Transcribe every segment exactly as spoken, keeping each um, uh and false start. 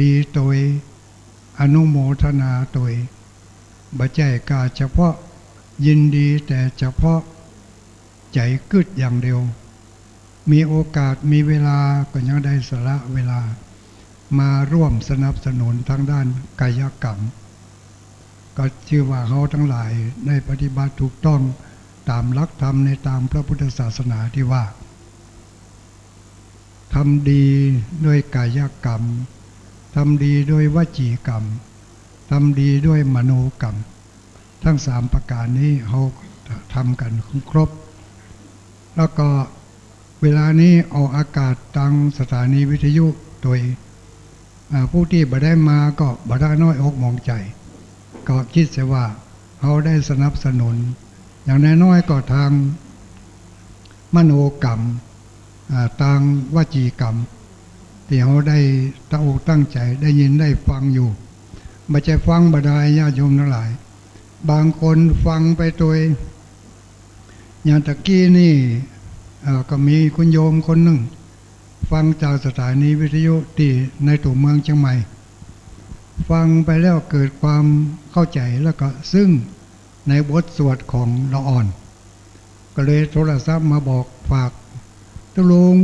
ดีโตย อนุโมทนาโตย บ่ใจ้ก้าเฉพาะยินดีแต่เฉพาะใจ๋กึ๊ดอย่างเดียว มีโอกาสมีเวลาก็ยังได้สละเวลามาร่วมสนับสนุนทางด้านกายกรรม ก็จื้อว่าเฮาตังหลายได้ปฏิบัติถูกต้องต๋ามหลักธรรมในตางพระพุทธศาสนาตี้ว่า ทำดีด้วยกายกรรม ทำดีด้วยวจีกรรม ทำดีด้วยมโนกรรม ตึงสามประก๋านนี้เฮาทำกั๋นครบ แล้วก็เวลานี้ออกอากาศตางสถานีวิทยุโตย อ่า ผู้ตี้บ่ได้มาก็บ่ได้น้อยอกหมองใจ๋ ก็กึ๊ดเสียว่าเฮาได้สนับสนุน อย่างน้อยๆ ก็ตางมโนกรรม อ่า ตางวจีกรรม ตี้เฮาได้ตั้งอกตั้งใจ๋ได้ยินได้ฟังอยู่ บ่ใจ้ฟังบ่ได้ ญาติโยมตังหลาย บางคนฟังไปโตย อย่างตะกี้นี่ เอ่อ ก็มีคุณโยมคนนึ่ง ฟังจากสถานีวิทยุตี้ในตั๋วเมืองเจียงใหม่ ฟังไปแล้วเกิดความเข้าใจ๋แล้วก็ซึ้งในบทสวดของละอ่อน ก็เลยโทรศัพท์มาบอกฝาก ตุ๊ลุง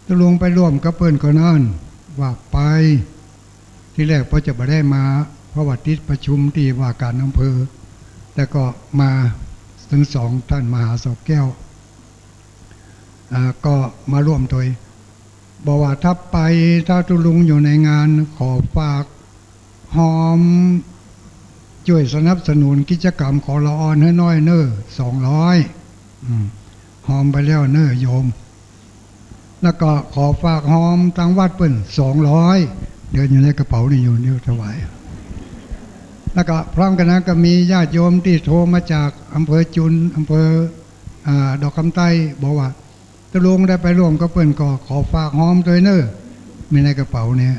ตุ๊ลุงไปร่วมกับเปิ้นก่อนั่น ว่าไป ทีแรกเปิ้นจะบ่ได้มา เพราะว่าติดประชุมตี้ว่าก๋านอำเภอ แต่ก็มาตึงสองต้านมหาเสาแก้ว อ่า ก็มาร่วมโตย บอกว่าถ้าไป ถ้าตุ๊ลุงอยู่ในงาน ขอฝากหอมจ้วยสนับสนุนกิจกรรมของละอ่อนหื้อน้อยเน่อ สองร้อย อืม หอมไปแล้วเน่อโยม แล้วก็ขอฝากหอมตางวัดเปิ้น สองร้อย เดี๋ยวอยู่ในกระเป๋านี่อยู่ เดี๋ยวถวาย แล้วก็พร้อมกั๋นนั้นก็มีญาติโยมตี้โทรมาจากอำเภอจุน อำเภอ อ่า ดอกคำใต้ บอกว่า ตุ๊ลุงได้ไปร่วมกับเปิ้นก็ขอฝากหอมโตยเน่อ มีในกระเป๋าเนี่ย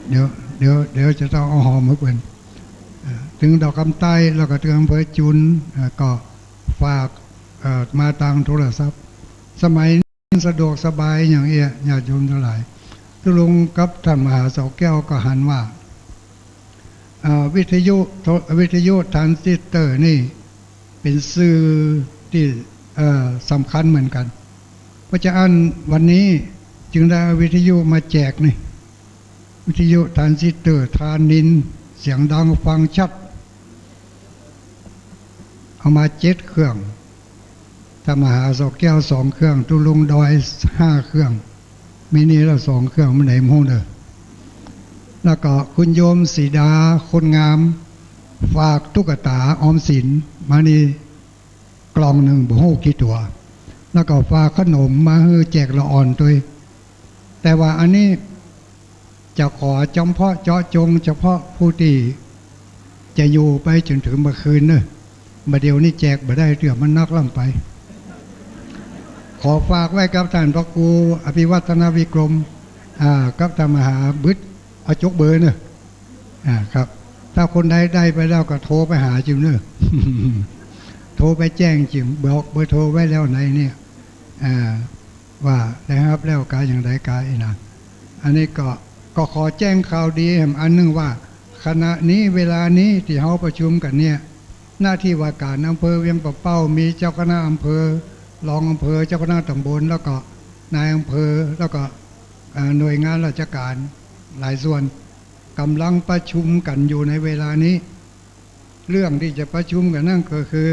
เดี๋ยว เดี๋ยว เดี๋ยวจะต้องเอาหอมหื้อเปิ้น อ่า ตึงดอกคำใต้ แล้วก็ตึงอำเภอจุน อ่า ก็ฝาก เอ่อ มาตางโทรศัพท์ สมัยนี้สะดวกสบายอย่างเอี้ย ญาติโยมตังหลาย ตุ๊ลุงกับต้านมหาเสาแก้วก็หันว่า อ่า วิทยุโท- วิทยุทรานซิสเตอร์นี่เป๋นสื่อตี้ เอ่อ สำคัญเหมือนกั๋น เพราะฉะนั้นวันนี้จึงได้เอาวิทยุมาแจกนี่ วิทยุทรานซิสเตอร์ธานินทร์ เสียงดังฟังชัด เอามาเจ็ดเครื่อง ต้านมหาเสาแก้วสองเครื่อง ตุ๊ลุงดอยห้าเครื่อง มีนี่แล้วสองเครื่อง มันไหนหมู่เน่อ แล้วก็คุณโยมสีดา คนงาม ฝากตุ๊กต๋าออมสินมานี่กล่องนึ่ง บ่ฮู้กี่ตั๋ว แล้วก็ฝากขนมมาหื้อแจกละอ่อนโตย แต่ว่าอันนี้ จะขอจำเพาะเจาะจงเฉพาะผู้ตี้จะอยู่ไปจ๋นเถิงบ่าคืนเน่อ บ่าเดี่ยวนี้แจกบ่ได้เตื้อ มันนักล้ำไป ขอฝากไว้กับต้านพระครูอภิวัฒนวิกรม อ่า กับต้านมหาบึตร เอาจกเบอร์เน่อ อ่า ครับ ถ้าคนใดได้ไปแล้วก็โทรไปหาจิมเน่อ โทรไปแจ้งจิม บอกเบอร์โทรไว้แล้วในเนี่ย อ่า ว่าได้ฮับแล้วกาอย่างใดกาอี้นะ อันนี้ก็ ก็ขอแจ้งข่าวดีแหมอันนึ่งว่า ขณะนี้เวลานี้ตี้เฮาประชุมกั๋นเนี่ย หน้าที่ว่าก๋านอำเภอเวียงป่าเป้า มีเจ้าคณะอำเภอ รองอำเภอ เจ้าคณะต๋ำบล แล้วก็นายอำเภอ แล้วก็ เอ่อ หน่วยงานราชก๋านหลายส่วน ก่ำลังประชุมกั๋นอยู่ในเวลานี้ เรื่องตี้จะประชุมกั๋นนั้นก็คือ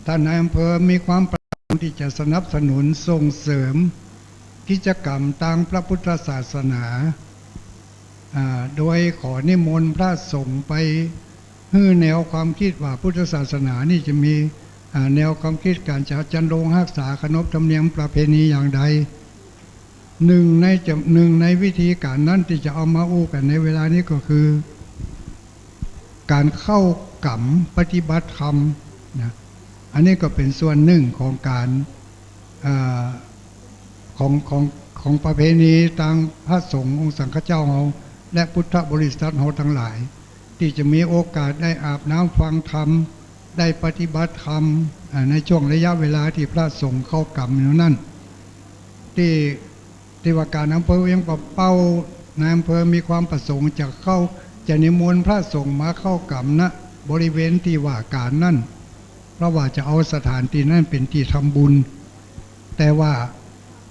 ต้านนายอำเภอมีความประสงค์ตี้จะสนับสนุนส่งเสริมกิจกรรมตางพระพุทธศาสนา อ่า โดยขอนิมนต์พระสงฆ์ไปหื้อแนวความกึ๊ดว่าพุทธศาสนานี่จะมี อ่า แนวความกึ๊ดก๋านจะจรรโลงฮักษาขนบธรรมเนียมประเพณีอย่างใด นึ่งในจะ นึ่งในวิธีก๋านนั้นตี้จะเอามาอู้กั๋นในเวลานี้ก็คือ ก๋านเข้ากรรมปฏิบัติธรรมนะ อันนี้ก็เป๋นส่วนนึ่งของก๋าน เอ่อ ของ ของ ของประเพณีตางพระสงฆ์องค์สังฆเจ้าเฮา และพุทธบริษัทเฮาตังหลาย ตี้จะมีโอกาสได้อาบน้ำฟังธรรม ได้ปฏิบัติธรรม อ่า ในช่วงระยะเวลาตี้พระสงฆ์เข้ากรรมอยู่นั้น ตี้ ที่ว่าการอำเภอเวียงป่าเป้า นายอำเภอมีความประสงค์จะเข้า จะนิมนต์พระสงฆ์มาเข้าก๋ำ ณ บริเวณที่ว่าการนั้น เพราะว่าจะเอาสถานที่นั้นเป็นที่ทำบุญ แต่ว่า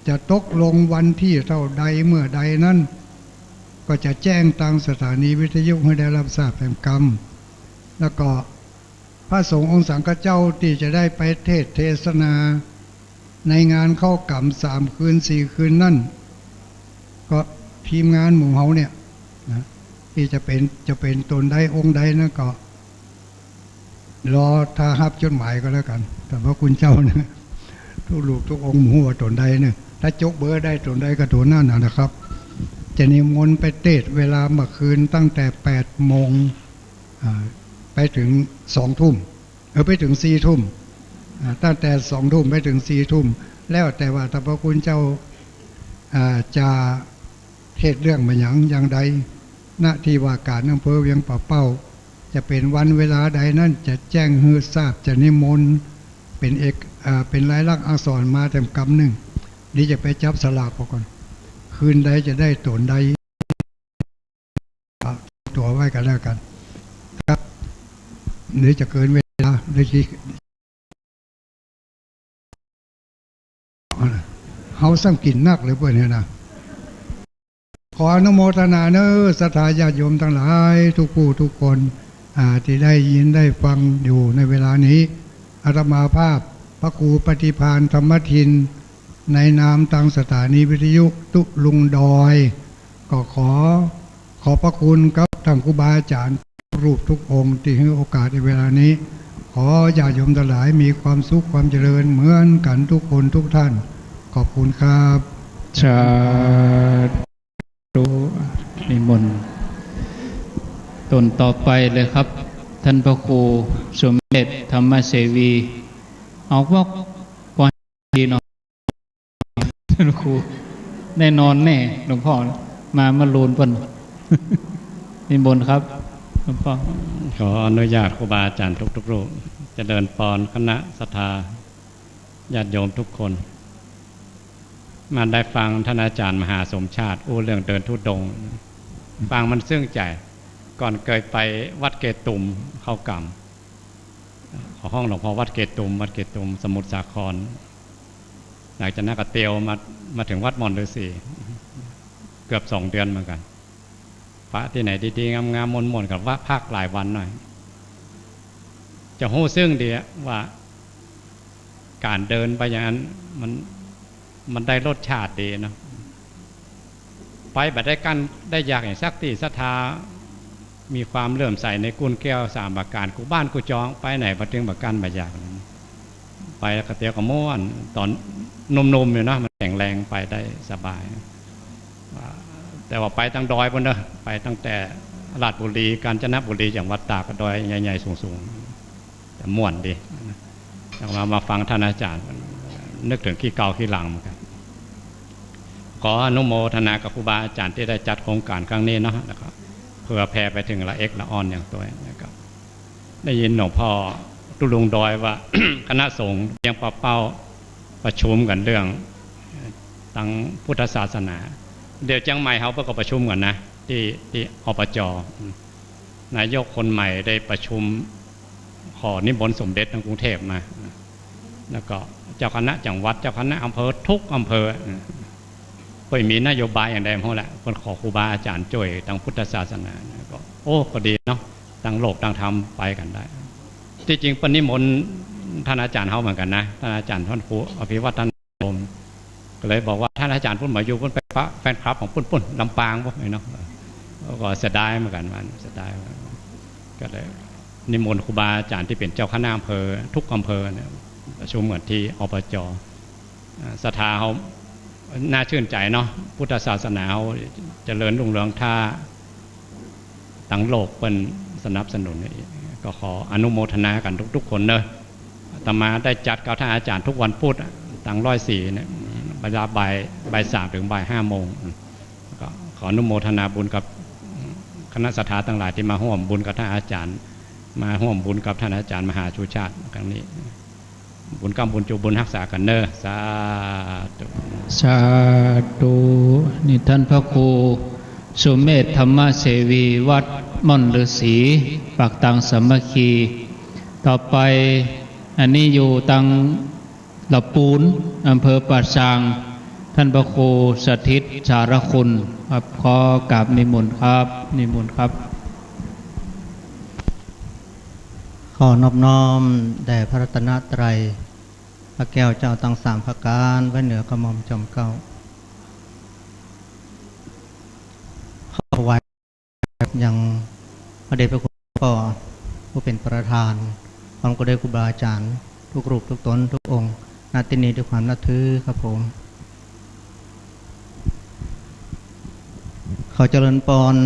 จะตกลงวันที่เท่าใดเมื่อใดนั้น ก็จะแจ้งตางสถานีวิทยุหื้อได้รับทราบแถมกำ แล้วก็พระสงฆ์องค์สังฆเจ้าที่จะได้ไปเทศน์เทศนาในงานเข้าก๋ำสามคืนสี่คืนนั่น ก็ทีมงานหมู่เฮาเนี่ยนะ ตี้จะเป๋น จะเป๋นต๋นใดองค์ใดนั้นก็ รอท่าฮับจดหมายก็แล้วกั๋น แต่ว่าคุณเจ้าเนี่ย ทุกรูปทุกองค์บ่ฮู้ว่าต๋นใดเนี่ย ถ้าจกเบอร์ได้ต๋นใดก็ต๋นนั้นน่ะนะครับ จะนิมนต์ไปเทศน์เวลาเมื่อคืนตั้งแต่แปดโมง อ่า ไปเถิงสองทุ่ม เออ ไปเถิงสี่ทุ่ม อ่า ตั้งแต่สองทุ่มไปเถิงสี่ทุ่ม แล้วแต่ว่าท่านพระคุณเจ้า อ่า จะ เทศน์เรื่องบ่าหยังอย่างใด ณ ที่ว่าการอำเภอเวียงป่าเป้า จะเป๋นวันเวลาใดนั้นจะแจ้งหื้อทราบ จะนิมนต์เป๋นเอก เอ่อ เป๋นลายลักษณ์อักษรมาแถมกำนึ่ง นี่จะไปจับสลากเอาก่อน คืนใดจะได้ต๋นใด ตั๋วไว้ก็แล้วกั๋น ครับ เดี๋ยวจะเกินเวลา เดี๋ยวสิ เฮาซ้ำกิ๋นนักเหลือเกินเนี่ยนะ ขออนุโมทนาเน้อ ศรัทธาญาติโยมตังหลาย ทุกผู้ทุกคน อ่า ตี้ได้ยินได้ฟังอยู่ในเวลานี้ อาตมาภาพ พระครูปฏิภาณธรรมทิน ในนามตางสถานีวิทยุตุลุงดอย ก็ขอ ขอบพระคุณกับท่านครูบาอาจ๋ารย์ทุกรูปทุกองค์ตี้หื้อโอกาสในเวลานี้ ขอญาติโยมตังหลายมีความสุขความเจริญเหมือนกั๋นทุกคนทุกท่าน ขอบคุณครับ สาธุ นิมนต์ ต๋นต่อไปเลยครับ ท่านพระครูสมเด็จธรรมเสวี เอาวอก ดีเนาะ ท่านครู แน่นอนแน่ หลวงพ่อ มาเมื่อลูนเปิ้น นิมนต์ครับ หลวงพ่อ ขออนุญาตครูบาอาจ๋ารย์ทุกๆ รูป เจริญปอนคณะศรัทธาญาติโยมทุกคน มาได้ฟังท่านอาจ๋ารย์มหาสมชาติอู้เรื่องเดินธุดงค์ ฟังมันซึ้งใจ๋ ก่อนเกยไปวัดเกตุมเข้าก๋ำ ขอฮ้องหลวงพ่อวัดเกตุม วัดเกตุม สมุทรสาคร หลังจากนั้นก็เตียวมา มาเถิงวัดม่อนฤๅษี เกือบสองเดือนเหมือนกั๋น พระตี้ไหนดีๆ งามๆ ม่วนๆ ก็ว่าพักหลายวันหน่อย จะฮู้ซึ้งดีอะว่า ก๋านเดินไปอย่างนั้น มัน มันได้รสชาติดีเนาะ ไปบ่ได้กั้นได้อยากอย่างสักตี้ ศรัทธามีความเลื่อมใสในกุนแก้วสามประก๋าน กู้บ้านกู้จอง ไปไหนบ่เถิงบ่กั้นบ่อยาก ไปแล้วก็เตียวก็ม่วน ต๋อนหนุ่มๆ อยู่นะ มันแข็งแรงไปได้สบาย อ่า แต่ว่าไปตางดอยปู๊นเนาะ ไปตั้งแต่ราชบุรี กาญจนบุรี จังหวัดตาก ก็ดอยใหญ่ๆ สูงๆ แต่ม่วนดีนะ แล้วมา มาฟังท่านอาจ๋ารย์ นึกเถิงขี้เก่าขี้หลังเหมือนกั๋น ขออนุโมทนากับครูบาอาจ๋ารย์ตี้ได้จัดโครงก๋านครั้งนี้เนาะ แล้วก็เผื่อแผ่ไปเถิงละเอ็ดละอ่อนอย่างตวย แล้วก็ได้ยินหลวงพ่อตุลุงดอยว่า คณะสงฆ์เวียงป่าเป้าประชุมกั๋นเรื่อง ตางพุทธศาสนา เดี๋ยวเจียงใหม่เฮาเปิ้นก็ประชุมกั๋นนะ ตี้ ตี้ อบจ. นายกคนใหม่ได้ประชุมขอนิมนต์สมเด็จตางกรุงเทพฯมา แล้วก็เจ้าคณะจังหวัด เจ้าคณะอำเภอทุกอำเภอ เปิ้นมีนโยบายอย่างใดบ่ฮู้แหละ เปิ้นขอครูบาอาจ๋ารย์จ้วยตางพุทธศาสนา ก็ โอ้ ก็ดีเนาะ ตางโลกตางธรรมไปกั๋นได้ ตี้จริงเปิ้นนิมนต์ท่านอาจ๋ารย์เฮาเหมือนกั๋นนะ ท่านอาจ๋ารย์ ท่านครูอภิวัฒน์ ท่าน ผมก็เลยบอกว่า ท่านอาจ๋ารย์ปุ้นบ่อยู่ ปุ้นไปปะแฟนคลับของปุ้นปุ้น ลำปางปุ้นเนาะ ก็เสียดายเหมือนกั๋น มันเสียดาย ก็เลยนิมนต์ครูบาอาจ๋ารย์ตี้เป๋นเจ้าคณะอำเภอทุกอำเภอเนี่ย ประชุมกั๋นตี้ อบจ. อ่า ศรัทธาเฮาน่าชื่นใจ๋เนาะ พุทธศาสนาเฮาเจริญรุ่งเรือง ถ้า ตางโลกเปิ้นสนับสนุน ก็ขออนุโมทนากั๋นทุกๆ คนเนาะ อาตมาได้จัดกับท่านอาจ๋ารย์ทุกวันพุธอะ ตางร้อยสี่เนี่ย เวลาบ่าย บ่ายสามเถิงบ่ายห้าโมง ก็ขออนุโมทนาบุญกับคณะศรัทธาตังหลายตี้มาฮ่วมบุญกับท่านอาจ๋ารย์ มาฮ่วมบุญกับท่านอาจ๋ารย์มหาชูชาติครั้งนี้ บุญค้ำบุญจูบุญฮักษากั๋นเน่อ สาธุ สาธุ นี่ต้านพระครูสุเมธธรรมเสวี วัดม่อนฤๅษี ปากตางสามัคคี ต่อไป อันนี้อยู่ตังละปูน อำเภอป่าซาง ต้านพระครูสถิตสารคุณครับ ขอกราบนิมนต์ครับ นิมนต์ครับ ขอนอบน้อมแด่พระรัตนตรัย พระแก้วเจ้าตังสามประก๋าน ไว้เหนือกระหม่อมจอมเกล้า ขอถวายยังพระเดชพระคุณหลวงป้อ ผู้เป๋นประธาน พร้อมกับด้วยครูบาอาจ๋ารย์ทุกรูปทุกต๋นทุกองค์ ณ ตี้นี่ด้วยความนับถือครับผม ขอเจริญปอน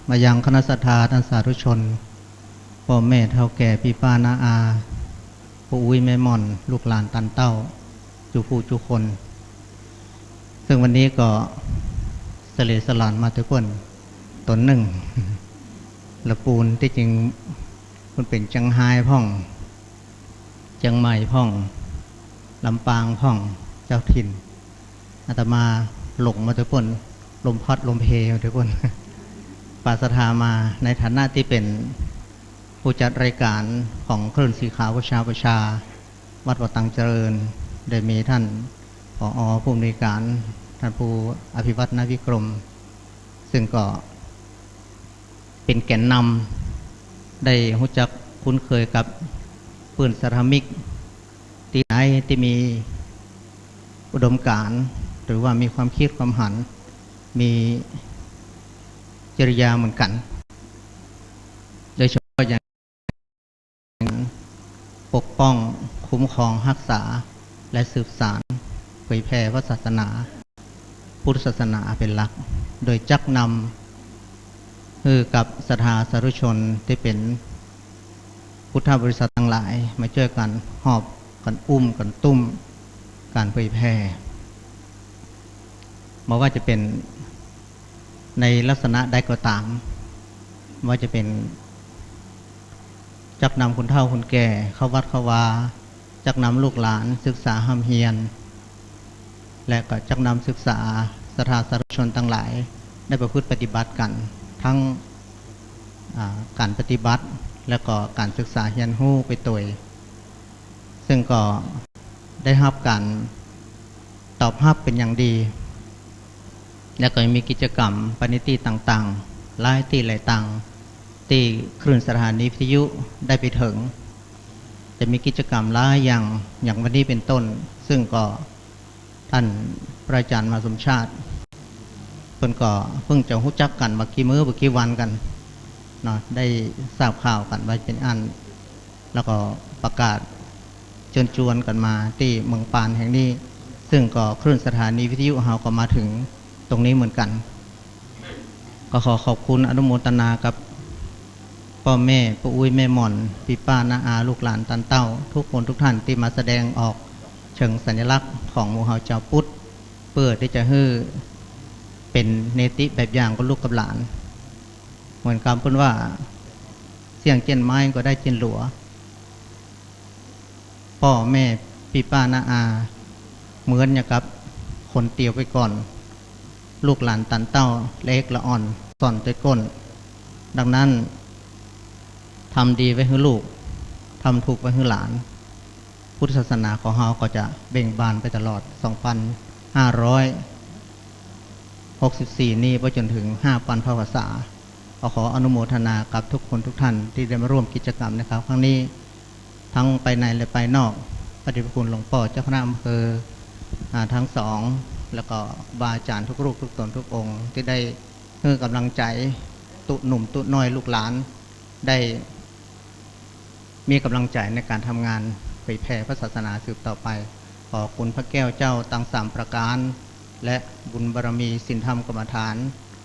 มายังคณะศรัทธาต้านสาธุชน ป้อแม่เฒ่าแก่ปี้ป้าน้าอา ปู่อุ๊ยแม่หม่อน ลูกหลานต้านเต้า จุผู้จุคน ซึ่งวันนี้ก็สะเลสะหลานมาตวยเปิ้นต๋นนึ่ง ละปูน ตี้จริงเปิ้นเป๋นเจียงฮายพ่อง เจียงใหม่พ่อง ลำปางพ่อง เจ้าถิ่น อาตมาหลงมาตวยเปิ้น ลมพัดลมเพมาตวยเปิ้น ปาศรัทธามา ในฐานะตี้เป๋นผู้จัดรายก๋านของคลื่นสีขาวประชาประชา วัดป่าตังเจริญ ได้มีต้าน ผอ ผู้อำนวยก๋าน ต้านครูอภิวัฒน์ นาวิกรม ซึ่งก็ เป๋นแก๋นนำ ได้ฮู้จักคุ้นเคยกับเปื้อนสหมิก ตี้ไหนตี้มีอุดมก๋ารณ์ หรือว่ามีความกึ๊ดความหัน มีจริยาเหมือนกั๋น โดยเฉพาะอย่าง ปกป้องคุ้มครองฮักษา และสืบสานเผยแผ่พระศาสนา พุทธศาสนาเป๋นหลัก โดยจักนำหื้อกับศรัทธาสาธุชนตี้เป๋นพุทธบริษัทตังหลาย มาจ้วยกั๋นหอบกั๋นอุ้มกั๋นตุ้มก๋านเผยแผ่ บ่ว่าจะเป๋นในลักษณะใดก็ต๋าม บ่ว่าจะเป๋น จักนำคนเฒ่าคนแก่เข้าวัดเข้าวา จักนำลูกหลานศึกษาฮ่ำเฮียน และก็จักนำศึกษาศรัทธาสาธุชนตังหลาย ได้ประพฤติปฏิบัติกั๋น ตึง อ่า ก๋านปฏิบัติ และก็ก๋านศึกษาเฮียนฮู้ไปตวย ซึ่งก็ได้ฮับก๋านตอบฮับเป๋นอย่างดี และก็ยังมีกิจกรรมไปในตี้ต่างๆ หลายตี้หลายตาง ตี้คลื่นสถานีวิทยุได้ไปเถิง จะมีกิจกรรมหลายอย่าง อย่างวันนี้เป๋นต้น ซึ่งก็ต้านพระอาจ๋ารย์มหาสมชาติ เปิ้นก็เพิ่งจะฮู้จักกั๋นบ่กี่มื้อบ่กี่วันกั๋นเนาะ ได้ทราบข่าวกั๋นว่าเป๋นอั้น แล้วก็ประกาศเจิญจวนกั๋นมาตี้เมืองปานแห่งนี้ ซึ่งก็คลื่นสถานีวิทยุเฮาก็มาเถิงตรงนี้เหมือนกั๋น ก็ขอขอบคุณอนุโมทนากับป้อแม่ ป้ออุ๊ยแม่หม่อน ปี้ป้าน้าอา ลูกหลานต้านเต้า ทุกคนทุกท่านตี้มาแสดงออกเชิงสัญลักษณ์ของหมู่เฮาจาวพุทธ เปื้อตี้จะหื้อเป๋นเนติแบบอย่างกับลูกกับหลาน เหมือนกำเปิ้นว่า เสี้ยงเจี้ยนไม้ก็ได้เจี้ยนหลัว ป้อแม่ปี้ป้าน้าอา เหมือนอย่างกับคนเตียวไปก่อน ลูกหลานต้านเต้าละเอกละอ่อนซ่อนตวยก้น ดังนั้น ทำดีไว้หื้อลูก ทำถูกไว้หื้อหลาน พุทธศาสนาของเฮาก็จะเบ่งบานไปตลอด สองปันห้าร้อยหกสิบสี่ นี้ไปจ๋นเถิง ห้าปันพรรษา ก็ขออนุโมทนากับทุกคนทุกท่านตี้ได้มาร่วมกิจกรรมในคราวครั้งนี้ ตึงภายในและภายนอก พระเดชพระคุณหลวงป้อเจ้าคณะอำเภอ อ่า ตึงสอง แล้วก็ครูบาอาจ๋ารย์ทุกรูปทุกต๋นทุกองค์ ตี้ได้หื้อกำลังใจ๋ ตุ๊หนุ่มตุ๊น้อยลูกหลาน ได้ มีกำลังใจ๋ในก๋านทำงานเผยแผ่พระศาสนาสืบต่อไป ขอคุณพระแก้วเจ้าตังสามประก๋าน และบุญบารมีศีลธรรมกรรมฐาน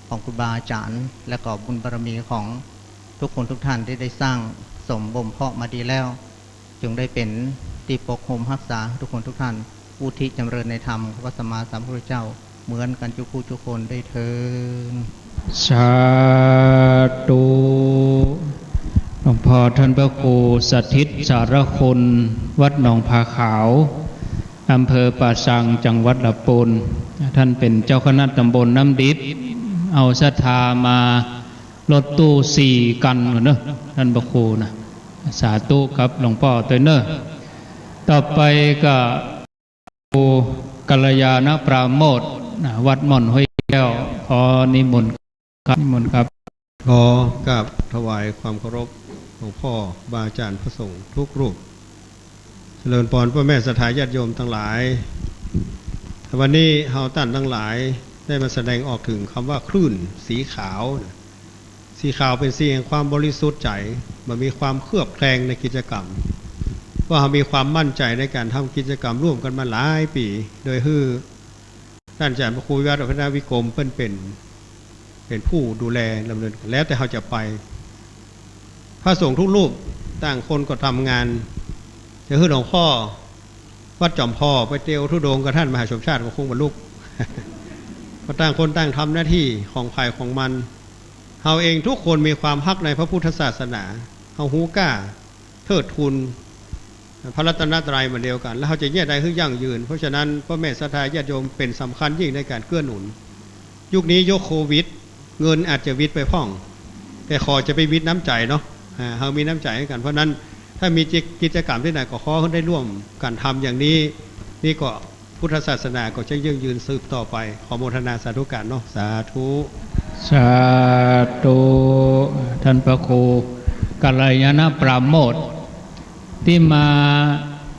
ของครูบาอาจ๋ารย์ และก็บุญบารมีของทุกคนทุกท่านตี้ได้สร้างสมบ่มเพาะมาดีแล้ว จงได้เป๋นตี้ปกโฮมฮักษาทุกคนทุกท่าน อุทิศจ๋ำเริญในธรรมของพระสัมมาสัมพุทธเจ้า เหมือนกั๋นจุผู้จุคนด้วยเทอญ สาธุ หลวงพ่อ ขอท่านพระครูสถิตสารคุณ วัดหนองผาขาว อำเภอป่าซาง จังหวัดลำปูน ท่านเป๋นเจ้าคณะตำบลน้ำดิบ เอาศรัทธามา รถตู้สี่คันก่อนเนาะ ท่านพระครูนะ สาธุครับหลวงป้อตวยเนาะ ต่อไปก็ ครูกัลยาณปราโมทย์นะ วัดม่อนห้วยแก้ว ขอนิมนต์ครับ นิมนต์ครับ ขอกราบถวายความเคารพหลวงพ่อ ครูบาอาจารย์ พระสงฆ์ทุกรูป เจริญปอนป้อแม่ศรัทธาญาติโยมตังหลาย วันนี้เฮาต้านตังหลายได้มาแสดงออกเถิงกำว่าคลื่นสีขาวนะ สีขาวเป๋นสีแห่งความบริสุทธิ์ใจ๋ บ่มีความเคลือบแคลงในกิจกรรม เพราะเฮามีความมั่นใจ๋ในก๋านทำกิจกรรมร่วมกั๋นมาหลายปี๋ โดยหื้อต้านอาจ๋ารย์พระครูวิวัฒน์ อภิวัฒนวิกรม เปิ้นเป๋น เป๋นผู้ดูแลดำเนินก๋าน แล้วแต่เฮาจะไป พระสงฆ์ทุกรูปต่างคนก็ทำงาน จะหื้อหลวงพ่อวัดจอมพอไปเตียวธุดงค์กับต้านมหาสมชาติก็คงบ่ลุก ก็ต่างคนต่างทำหน้าตี้ของใผของมัน เฮาเองทุกคนมีความฮักในพระพุทธศาสนา เฮาฮู้กล้าเทิดทูนพระรัตนตรัยเหมือนเดียวกั๋น แล้วเฮาจะเยียะใดหื้อยั่งยืน เพราะฉะนั้นป้อแม่ศรัทธาญาติโยมเป๋นสำคัญยิ่งในก๋านเกื้อหนุน ยุคนี้ยุคโควิด เงินอาจจะหวิดไปพ่อง แต่ขอจะไปหวิดน้ำใจ๋เนาะ อ่า เฮามีน้ำใจ๋หื้อกั๋น เพราะฉะนั้นถ้ามีกิจกรรมตี้ไหนก็ขอหื้อได้ร่วมกั๋นทำอย่างนี้ นี่ก็พุทธศาสนาก็จะยั่งยืนสืบต่อไป ขอโมทนาสาธุก๋านเนาะ สาธุ สาธุ ท่านพระครูกัลยาณปราโมทย์ ตี้มา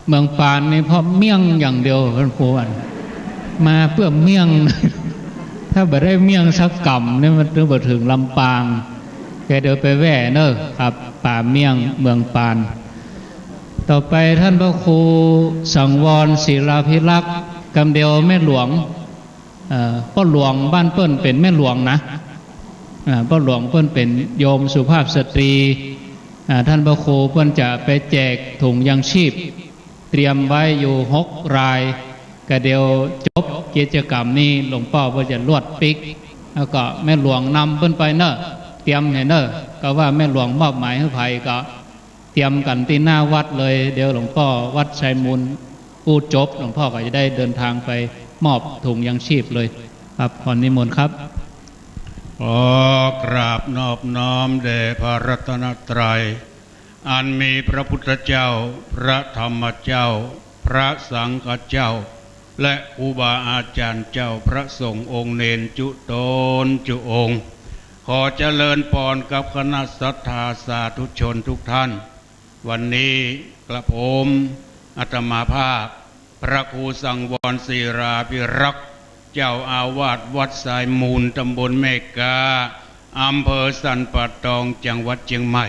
เมืองปานนี่เพราะเมี่ยงอย่างเดียว ท่านครูว่า มาเปื้อเมี่ยง ถ้าบ่ได้เมี่ยงสักกำนี่มันถึงบ่เถิงลำปาง แกเดี๋ยวไปแว่เนาะครับ ป่าเมี่ยงเมืองปาน ต่อไปท่านพระครูสังวรศิลาภิรักษ์ กำเดียวแม่หลวง เอ่อ ป้อหลวงบ้านเปิ้นเป๋นแม่หลวงนะ อ่า ป้อหลวงเปิ้นเป๋นโยมสุภาพสตรี อ่า ท่านพระครูเปิ้นจะไปแจกถุงยางชีพ เตรียมไว้อยู่หกราย กะเดี๋ยวจบกิจกรรมนี้หลวงป้อเปิ้นจะลวดปิ๊ก แล้วก็แม่หลวงนำเปิ้นไปเนาะ เตรียมหื้อเนาะ ก็ว่าแม่หลวงมอบหมายหื้อใผก็ เตรียมกั๋นตี้หน้าวัดเลย เดี๋ยวหลวงป้อวัดไซมูลอู้จบ หลวงป้อก็จะได้เดินทางไปมอบถุงยางชีพเลยครับ ขอนิมนต์ครับ ขอกราบนอบน้อมแด่พระรัตนตรัย อันมีพระพุทธเจ้า พระธรรมเจ้า พระสังฆเจ้า และครูบาอาจ๋ารย์เจ้า พระสงฆ์องค์เณรจุ๊ต๋นจุ๊องค์ ขอเจริญปอนกับคณะศรัทธาสาธุชนทุกท่าน วันนี้กระผมอาตมาภาพ พระครูสังวรศิลาภิรักษ์ เจ้าอาวาสวัดไซมูล ตำบลแม่ก๊า อำเภอสันป่าตอง จังหวัดเจียงใหม่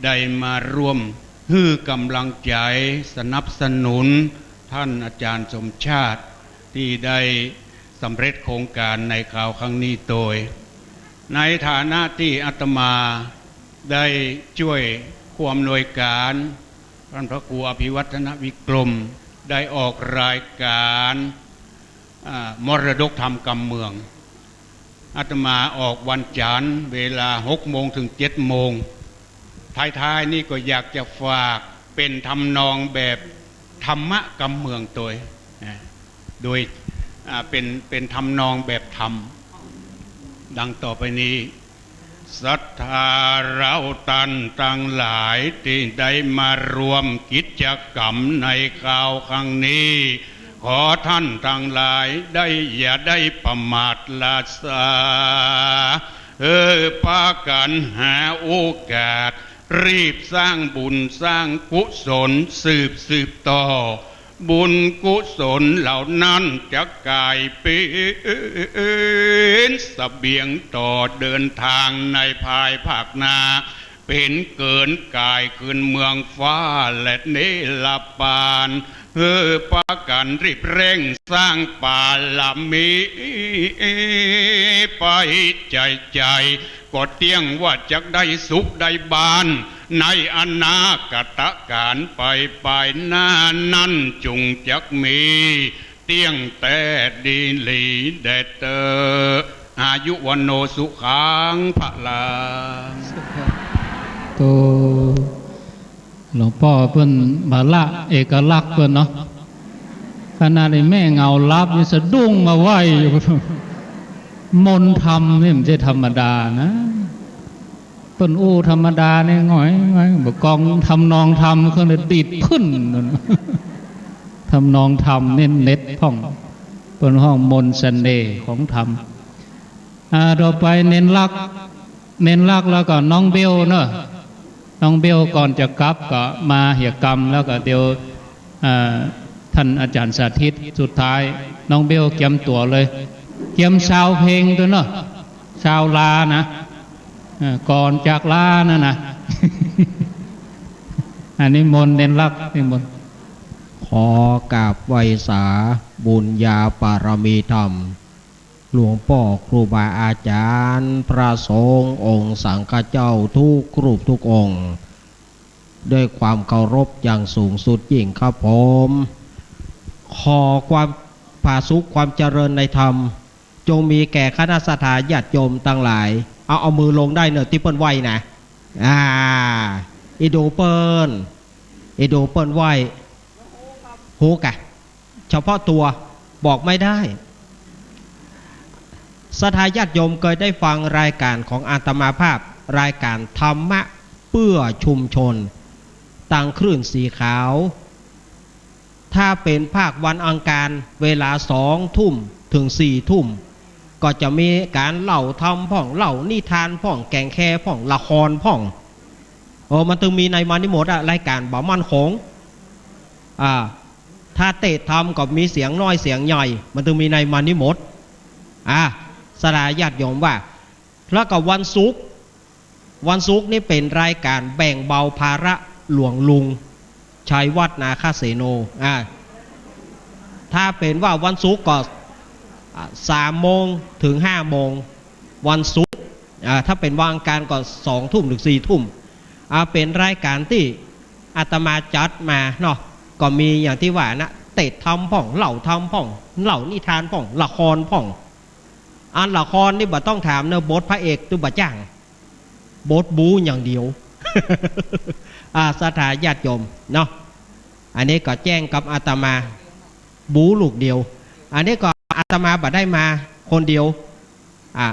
ได้มาร่วมหื้อก๋ำลังใจ๋สนับสนุนท่านอาจ๋ารย์สมชาติ ตี้ได้สำเร็จโครงก๋านในคราวครั้งนี้โตย ในฐานะตี้อาตมาได้จ้วย ผู้อำนวยก๋าน ท่านพระครูอภิวัฒนวิกรม ได้ออกรายก๋าน อ่า มรดกธรรมกำเมือง อาตมาออกวันจันทร์ เวลาหกโมงเถิงเจ็ดโมง ท้ายๆ นี่ก็อยากจะฝากเป๋นทำนองแบบธรรมะกำเมืองโตย นะ โดย อ่า เป๋น เป๋นทำนองแบบธรรม ดังต่อไปนี้ ศรัทธาเราต้านตังหลายตี้ได้มาร่วมกิจกรรมในคราวครั้งนี้ ขอต้านตังหลายได้อย่าได้ประมาทละสา เออ ปากั๋นหาโอกาส รีบสร้างบุญสร้างกุศลสืบสืบต่อ บุญกุศลเหล่านั้นจะก๋ายเป๋นเสบียงต่อเดินทางในภายภาคหน้า เป๋นเกินก๋ายขึ้นเมืองฟ้าและเนรปาน เออ ปากั๋นรีบเร่งสร้างบารมี ไปใจ๋ๆ ก็เตี้ยงว่าจักได้สุขได้บ้าน ในอนาคตก๋าลไปปายหน้านั้นจุ่งจักมี เตี้ยงแต๊ดีหลีแด่เต๊อะ อายุวัณโณสุขังพลัง สาธุ หลวงป้อเปิ้นบ่ละเอกลักษณ์เปิ้นเนาะ ขนาดไอ้แม่เหงาหลับนี่สะดุ้งมาไหว้อยู่ มนต์ธรรมนี่มันจะธรรมดานะ เปิ้นอู้ธรรมดานี่หงอยหงอย บ่กองทำนองธรรมเครื่องดนตรีขึ้นนั่น ทำนองธรรมนี่เน็ตพ่อง เปิ้นฮ้องมนต์เสน่ห์ของธรรม อ่า ต่อไปเณรลักษณ์ เณรลักษณ์แล้วก็น้องเบลเนาะ น้องเบลก่อนจะกลับก็มาเหียกำ แล้วก็เดี๋ยว อ่า ท่านอาจารย์สาธิตสุดท้าย น้องเบลเกียมตั๋วเลย เกียมซาวเพลงตวยเนาะ ซาวลานะ อ่า ก่อนจากลานั่นนะ อันนี้มนต์เณรลักษณ์ นิมนต์ ขอกราบไหว้สาบุญญาบารมีธรรม หลวงป้อครูบาอาจ๋ารย์ พระสงฆ์องค์สังฆเจ้าทุกรูปทุกองค์ ด้วยความเคารพอย่างสูงสุดยิ่งครับผม ขอความผาสุกความเจริญในธรรม จงมีแก่คณะศรัทธาญาติโยมตังหลาย เอา เอามือลงได้เนาะตี้เปิ้นไหว้นะ อ่า อีดูเปิ้น อีดูเปิ้นไหว้ ฮู้กะ เฉพาะตั๋วบอกไม่ได้ ศรัทธาญาติโยมเกยได้ฟังรายก๋านของอาตมาภาพ รายก๋านธรรมะเปื้อชุมชน ตางคลื่นสีขาว ถ้าเป๋นภาควันอังคาร เวลาสองทุ่มเถิงสี่ทุ่ม ก็จะมีก๋านเล่าธรรมพ่อง เล่านิทานพ่อง แก่งแคพ่อง ละครพ่อง เออ มันตึงมีในมันนี่หมดอะ รายก๋านบ่ามั่นคง อ่า ถ้าเตสน์ธรรมก็มีเสียงน้อยเสียงใหญ่ มันตึงมีในมันนี่หมด อ่า ศรัทธาญาติโยมว่า แล้วก็วันศุกร์ วันศุกร์นี่เป๋นรายก๋านแบ่งเบาภาระหลวงลุง ชัยวัฒน์ นาคเสโน อ่า ถ้าเป๋นว่าวันศุกร์ก็ อ่า สามโมงเถิงห้าโมง วันศุกร์ อ่า ถ้าเป๋นวันอังคารก็สองทุ่มเถิงสี่ทุ่ม อ่า เป๋นรายก๋านตี้อาตมาจัดมาเนาะ ก็มีอย่างตี้ว่านะ เตสน์ธรรมพ่อง เล่าธรรมพ่อง เล่านิทานพ่อง ละครพ่อง อันละครนี่บ่ต้องถามเนาะ บทพระเอกตุ๊บ่าจ้าง บทบู๊อย่างเดียว อ่า ศรัทธาญาติโยมเนาะ อันนี้ก็แจ้งกับอาตมา บู๊ลูกเดียว อันนี้ก็อาตมาบ่ได้มาคนเดียว อ่า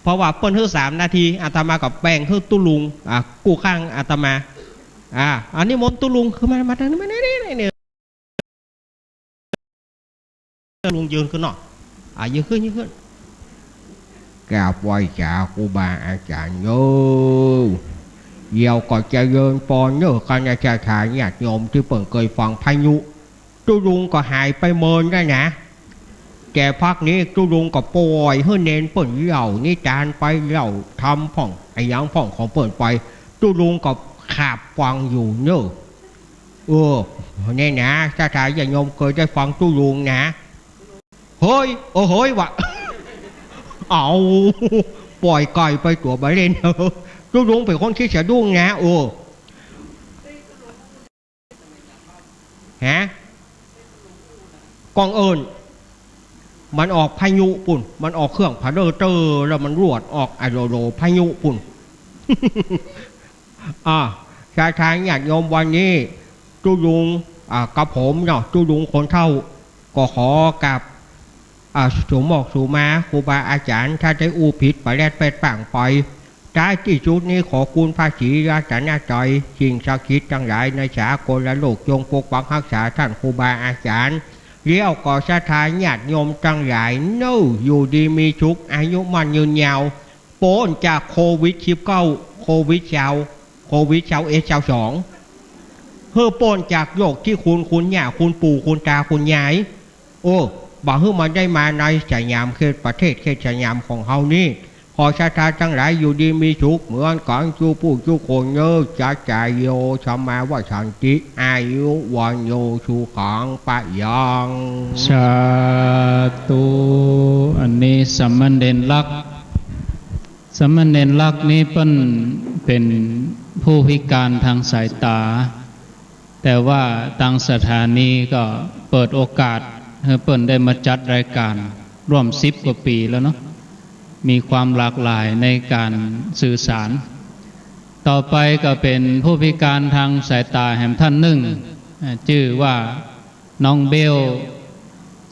เพราะว่าเปิ้นหื้อสามนาที อาตมาก็แบ่งหื้อตุ๊ลุง อ่า กู้ข้างอาตมา อ่า อันนี้มนต์ตุ๊ลุง คือมา มาตางนี้ มานี่ นี่ นี่ ตุ๊ลุงยืนขึ้นเนาะ อ่า ยืนขึ้น ยืนขึ้น กราบไหว้สาครูบาอาจ๋ารย์เน้อ เดี๋ยวก็เจริญปอนเน้อ คณะศรัทธาญาติโยมตี้เปิ้นเกยฟังพายุ ตุ๊ลุงก็หายไปเมินแล้วนะ แต่พักนี้ตุ๊ลุงก็ป่อยหื้อเณรเปิ้นเล่านิทานไป เล่าธรรมพ่อง อะหยังพ่องของเปิ้นไป ตุ๊ลุงก็ขาบฟังอยู่เน้อ เออ เนี่ยนะ ศรัทธาญาติโยมเกยได้ฟังตุ๊ลุงนะ เฮ้ย เออ เฮ้ย วะ เอา ป่อยไก่ไปตั๋วบ่าเล่น ตุ๊ลุงเป๋นคนขี้สะดุ้งนะ เออ ฮะ ก้องเอิ้น มันออกพายุปู้น มันออกเครื่องพาเดอร์เตอร์ แล้วมันรวดออกอะโลโลพายุปู้น อ่า ศรัทธาญาติโยม วันนี้ตุ๊ลุง อ่า กับผมเนาะ ตุ๊ลุงคนเฒ่า ก็ขอกราบ อ่า สู่หมอกสู่มา ครูบาอาจ๋ารย์ ถ้าได้อู้ผิดปะแลดแปดปางไป ท้ายตี้สุดนี้ขอคุณพระศรีรัตนตรัย สิ่งศักดิ์สิทธิ์ตังหลายในสากลโลก จงปกปักฮักษาต้านครูบาอาจ๋ารย์ แล้วก็ศรัทธาญาติโยมตังหลายเน้อ อยู่ดีมีสุข อายุมั่นยืนยาว ป๊นจากโควิดสิบเก้า โควิดซาว โควิดซาวเอ็ด ซาวสอง หื้อป๊นจากโรคตี้คุณ คุณย่า คุณปู่ คุณตา คุณยาย โอ้ บ่หื้อมันได้มาในสยามเขต ประเทศเขตสยามของเฮานี้ ขอศรัทธาตังหลายอยู่ดีมีสุขเหมือนกั๋นกู้ผู้กู้คนเน้อ จัตตาโย ธัมมา วัฑฒันติ อายุ วัณโณ สุขัง พะลัง สาธุ อันนี้สามเณรลักษณ์ สามเณรลักษณ์นี้เปิ้นเป๋นผู้พิการตางสายต๋า แต่ว่าตางศรัทธานี้ก็เปิดโอกาสหื้อเปิ้นได้มาจัดรายก๋านร่วมสิบกว่าปี๋แล้วเนาะ มีความหลากหลายในก๋านสื่อสาร ต่อไปก็เป๋นผู้พิการตางสายต๋าแหมต้านนึ่ง อ่า จื้อว่าน้องเบล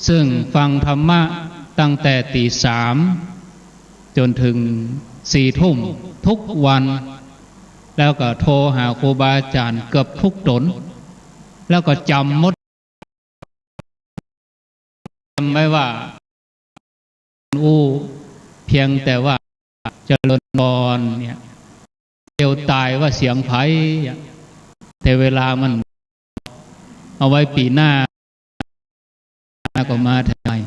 ซึ่งฟังธรรมะตั้งแต่ตี๋สามจ๋นเถิงสี่ทุ่มกู้วัน แล้วก็โทรหาครูบาอาจ๋ารย์เกือบกู้ต๋น แล้วก็จ๋ำหมด เตรียมไว้ว่า อู้เพียงแต่ว่า เจริญพรเนี่ย เดียวต๋ายว่าเสียงใผอะ แต่เวลามัน เอาไว้ปี๋หน้า ก็มาแทนใหม่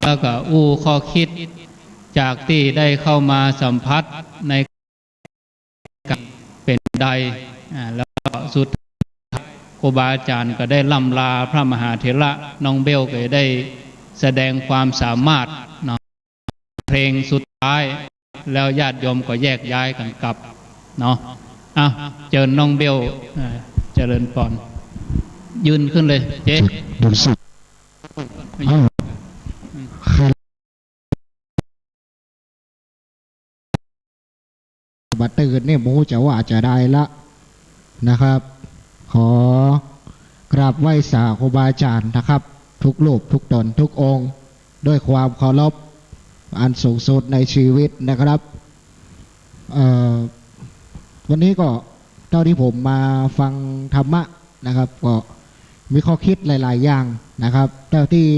แล้วก็อู้ข้อคิดจากตี้ได้เข้ามาสัมผัสใน เป๋นใด อ่า แล้วก็สุดท้ายครูบาอาจ๋ารย์ก็ได้ร่ำลาพระมหาเถระ น้องเบลก็ได้แสดงความสามารถเนาะ เพลงสุดท้าย แล้วญาติโยมก็แยกย้ายกั๋นกลับเนาะ อ่ะ เจิญน้องเบล อ่า เจริญพร ยืนขึ้นเลย เจ๊ เดี๋ยวสิ อ้าว ใคร บ่าตื่นนี่บ่ฮู้จะว่าจะใดละนะครับ ขอกราบไหว้สาครูบาอาจ๋ารย์นะครับ กู้รูปกู้ต๋นกู้องค์ ด้วยความเคารพอันสูงสุดในชีวิตนะครับ เอ่อ วันนี้ก็เต้าตี้ผมมาฟังธรรมะนะครับ ก็มีข้อคิดหลายๆ อย่างนะครับ เต้าตี้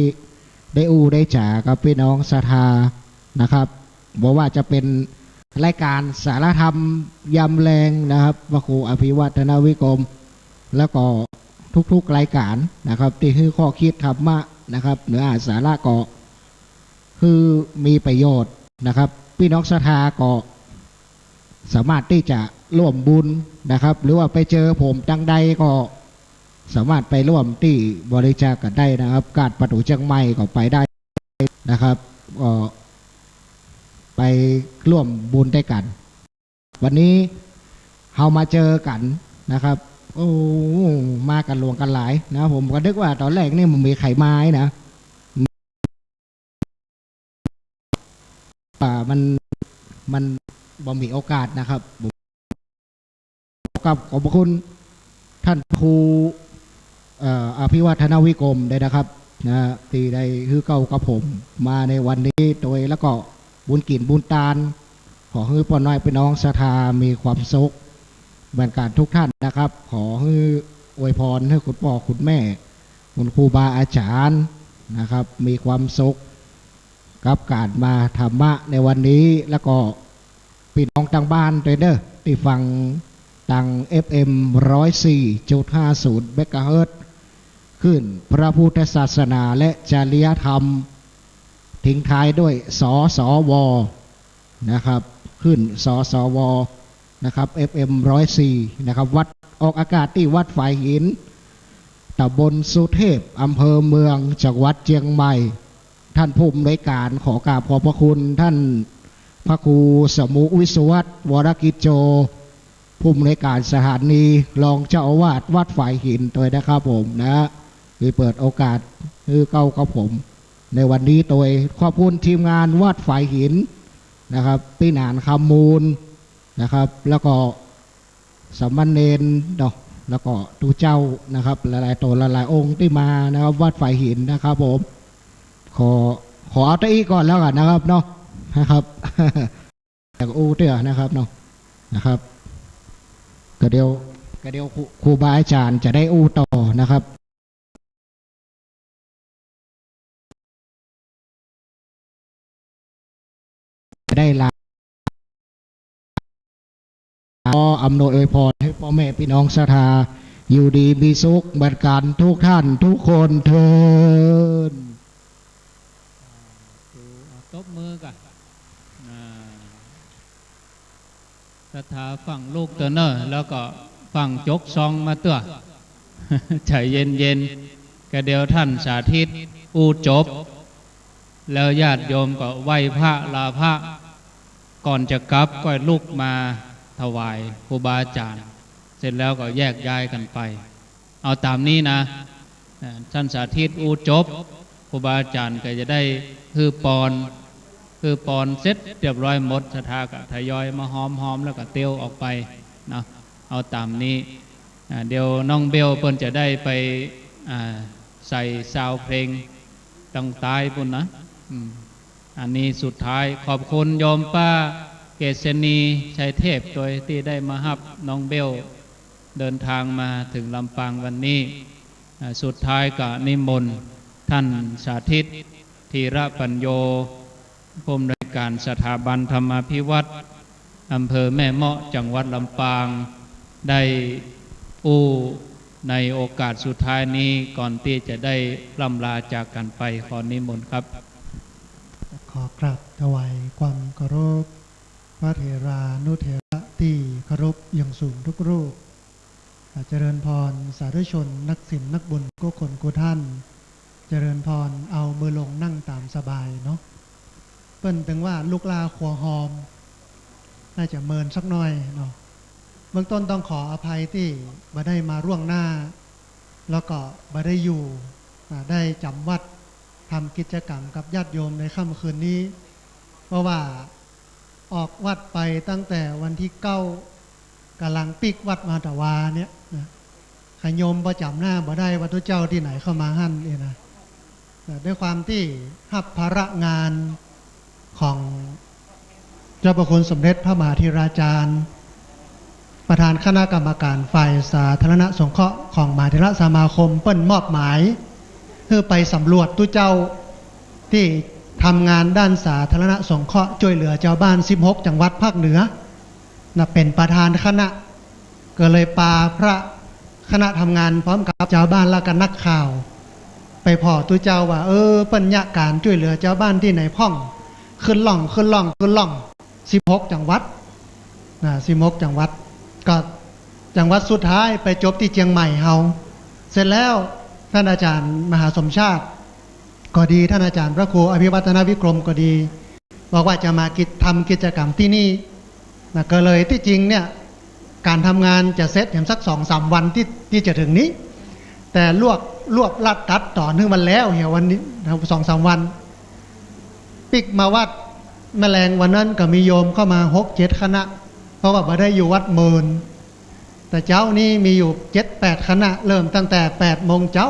ได้อู้ได้จ๋ากับปี้น้องศรัทธานะครับ บ่ว่าจะเป๋นรายก๋านสารธรรมยามแลงนะครับ พระครูอภิวัฒนวิกรม แล้วก็กู้ๆ รายก๋านนะครับ ตี้หื้อข้อคิดธรรมะนะครับ เนื้อหาสาระก็ หื้อมีประโยชน์นะครับ ปี้น้องศรัทธาก็สามารถตี้จะร่วมบุญนะครับ หรือว่าไปเจอผมตางใดก็สามารถไปร่วมตี้บริจาคกั๋นได้นะครับ กาดประตู๋เจียงใหม่ก็ไปได้นะครับ ก็ไปร่วมบุญตวยกั๋น วันนี้เฮามาเจอกั๋นนะครับ โอ้ มากั๋นหลวงกั๋นหลายนะ ผมก็นึกว่าต๋อนแรกนี่มันมีใผมานะ อ่า มัน มันบ่มีโอกาสนะครับ ผม ขอกราบขอบพระคุณท่านครู เอ่อ อภิวัฒนวิกรมด้วยนะครับ นะ ตี้ได้หื้อเกล้ากับผมมาในวันนี้ โดย แล้วก็บุญกิ๋นบุญตาน ขอหื้อป้อน้อยปี้น้องศรัทธามีความสุขเหมือนกั๋นกู้ท่านนะครับ ขอหื้ออวยพรหื้อคุณป้อคุณแม่ คุณครูบาอาจ๋ารย์นะครับ มีความสุขกับก๋านมาธรรมะในวันนี้ แล้วก็ปี้น้องตางบ้านตวยเน่อ ตี้ฟังตาง เอฟเอ็ม ร้อยสี่จุดห้าศูนย์ เมกะเฮิรตซ์ คลื่นพระพุทธศาสนาและจริยธรรม ทิ้งท้ายด้วย สสว นะครับ คลื่น สสว นะครับ เอฟเอ็ม ร้อยสี่ นะครับ วัด ออกอากาศตี้วัดฝายหิน ตำบลสุเทพ อำเภอเมือง จังหวัดเจียงใหม่ ท่านผู้อำนวยการ ขอกราบขอบพระคุณท่านพระครูสมุวิศวัตร วรกิจโจ ผู้อำนวยการสถานี รองเจ้าอาวาสวัดฝายหินตวยนะครับผมนะ ตี้เปิดโอกาสหื้อเกล้ากับผมในวันนี้ตวย ขอบคุณทีมงานวัดฝายหินนะครับ ปี้หนานคำมูลนะครับ แล้วก็สามเณรเนาะ แล้วก็ตุ๊เจ้านะครับ หลายๆ ต๋นหลายๆ องค์ตี้มานะครับ วัดฝายหินนะครับผม ขอ ขอเอาเต้าอี้ก่อนแล้วกั๋นนะครับเนาะ นะครับ อยากอู้เตื้อนะครับเนาะ นะครับ ก็เดี๋ยว ก็เดี๋ยวครู ครูบาอาจ๋ารย์จะได้อู้ต่อนะครับ จะได้ลา ขออำนวยอวยพรหื้อป้อแม่ปี้น้องศรัทธา อยู่ดีมีสุขเหมือนกั๋นกู้ท่านกู้คนเทอญ อ่า ตบมือก่อน อ่า ศรัทธาฟังลูกเตื้อเน่อ แล้วก็ฟังจกซองมาเตื้อ ใจ๋เย็นๆ ก็เดี๋ยวท่านสาธิตอู้จบ แล้วญาติโยมก็ไหว้พระลาพระ ก่อนจะกลับก็ลุกมาถวายครูบาอาจ๋ารย์ เสร็จแล้วก็แยกย้ายกั๋นไป เอาต๋ามนี้นะ อ่า ท่านสาธิตอู้จบ ครูบาอาจ๋ารย์ก็จะได้หื้อปอน คือปอนเสร็จเรียบร้อยหมด ศรัทธาก็ทยอยมาหอมๆ แล้วก็เตียวออกไปเนาะ เอาต๋ามนี้ อ่า เดี๋ยวน้องเบลเปิ้นจะได้ไป อ่า ใส่ซาวด์เพลงตังใต้ปู้นนะ อืม อันนี้สุดท้าย ขอบคุณโยมป้าเกษณี ชัยเทพ โตยตี้ได้มาฮับน้องเบลเดินทางมาเถิงลำปางวันนี้ อ่า สุดท้ายก็นิมนต์ท่านสาธิต ธีระปัญโญ ผู้อำนวยการสถาบันธรรมาภิวัฒน์ อำเภอแม่เมาะ จังหวัดลำปาง ได้อู้ในโอกาสสุดท้ายนี้ ก่อนตี้จะได้ร่ำลาจากกั๋นไป ขอนิมนต์ครับ ขอกราบถวายความเคารพ พระเถรานุเถระตี้เคารพอย่างสูงทุกรูป อ่า เจริญพรสาธุชนนักศีลนักบุญกู้คนกู้ท่าน เจริญพร เอามือลงนั่งต๋ามสบายเนาะ เปิ้นตึงว่าลุกล้าครัวฮอม น่าจะเมินสักหน่อยเนาะ เบื้องต้นต้องขออภัยตี้บ่ได้มาล่วงหน้า แล้วก็บ่ได้อยู่ อ่า ได้จ๋ำวัตรทำกิจกรรมกับญาติโยมในค่ำคืนนี้ เพราะว่าออกวัตรไปตั้งแต่วันตี้เก้า ก๋ำลังปิ๊กวัตรมาตะวาเนี่ยนะ ขะโยมประจ๋ำหน้าบ่ได้ ว่าตุ๊เจ้าตี้ไหนเข้ามาหั้นเนี่ยนะ แต่ด้วยความตี้ฮับภาระงานของเจ้าพระคุณสมเด็จพระมหาเถราจารย์ ประธานคณะกรรมการฝ่ายสาธารณสงเคราะห์ของมหาเถรสมาคม เปิ้นมอบหมายหื้อไปสำรวจตุ๊เจ้าตี้ทำงานด้านสาธารณสงเคราะห์จ้วยเหลือจาวบ้านสิบหกจังหวัดภาคเหนือ นะ เป๋นประธานคณะ ก็เลยปาพระคณะทำงานพร้อมกับจาวบ้านและก็นักข่าว ไปผ่อตุ๊เจ้าว่า เออ เปิ้นเยียะก๋านจ้วยเหลือจาวบ้านตี้ไหนพ่อง ขึ้นล่อง ขึ้นล่อง ขึ้นล่อง สิบหกจังหวัด นะ สิบหกจังหวัด ก็จังหวัดสุดท้ายไปจบตี้เจียงใหม่เฮา เสร็จแล้วท่านอาจารย์มหาสมชาติ ก็ดี ท่านอาจารย์พระครูอภิวัฒนวิกรมก็ดี บอกว่าจะมากิจ- ทำกิจกรรมตี้นี่นะ ก็เลยตี้จริงเนี่ย ก๋านทำงานจะเสร็จแหมสักสองสามวันตี้- ตี้จะเถิงนี้ แต่รวบ- รวบรัดตัดต๋อนหื้อมันแล้วเหียวันนี้นะ สองสามวัน ปิ๊กมาวัตรแมลงวันนั้นก็มีโยมเข้ามาหกเจ็ดคณะ เพราะว่าบ่ได้อยู่วัตรเมิน แต่เจ๊านี้มีอยู่เจ็ดแปดคณะ เริ่มตั้งแต่แปดโมงเจ๊า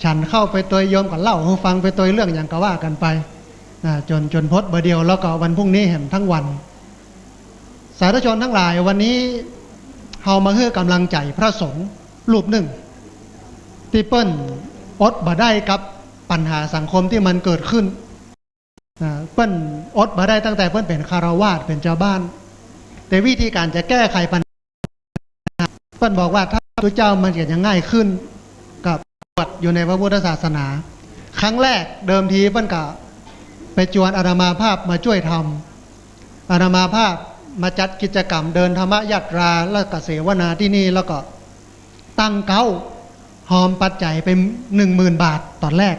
ฉันข้าวไปตวย โยมก็เล่าหื้อฟังไปตวย เรื่องหยังก็ว่ากั๋นไป นะ จ๋น- จ๋นพดบ่าเดี่ยว แล้วก็วันพรุ่งนี้แหมทั้งวัน สาธุชนทั้งหลาย วันนี้เฮามาหื้อกำลังใจ๋พระสงฆ์รูปนึ่ง ตี้เปิ้นอดบ่ได้กับปัญหาสังคมตี้มันเกิดขึ้น นะ เปิ้นอดบ่ได้ตั้งแต่เปิ้นเป๋นฆราวาส เป๋นจาวบ้าน แต่วิธีก๋านจะแก้ไขปัญหา เปิ้นบอกว่าถ้าตุ๊เจ้ามันจะยังง่ายขึ้น ก็บวชอยู่ในพระพุทธศาสนา ครั้งแรกเดิมทีเปิ้นก็ไปจวนอาตมาภาพมาจ้วยทำ อาตมาภาพมาจัดกิจกรรมเดินธรรมยาตรา แล้วก็เสวนาตี้นี่ แล้วก็ ตั้งเก๊า ฮอมปัจจัยไปหนึ่งหมื่นบาทต๋อนแรก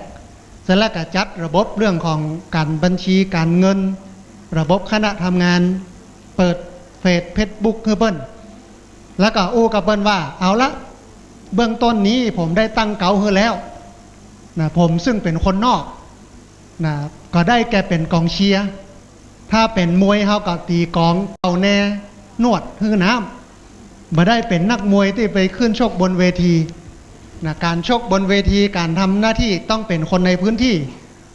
เสร็จแล้วก็จัดระบบเรื่องของก๋านบัญชีก๋านเงิน ระบบคณะทำงาน เปิดเฟซเฟซบุ๊กหื้อเปิ้น แล้วก็อู้กับเปิ้นว่า เอาละ เบื้องต้นนี้ผมได้ตั้งเก๊าหื้อแล้วนะ ผมซึ่งเป๋นคนนอก นะ ก็ได้แก่เป๋นก๋องเชียร์ ถ้าเป๋นมวยเฮาก็ตี๋ก๋อง เป่าแน่ นวดหื้อน้ำ บ่ได้เป๋นนักมวยตี้ไปขึ้นชกบนเวที นะ ก๋านชกบนเวที ก๋านทำหน้าตี้ต้องเป๋นคนในพื้นตี้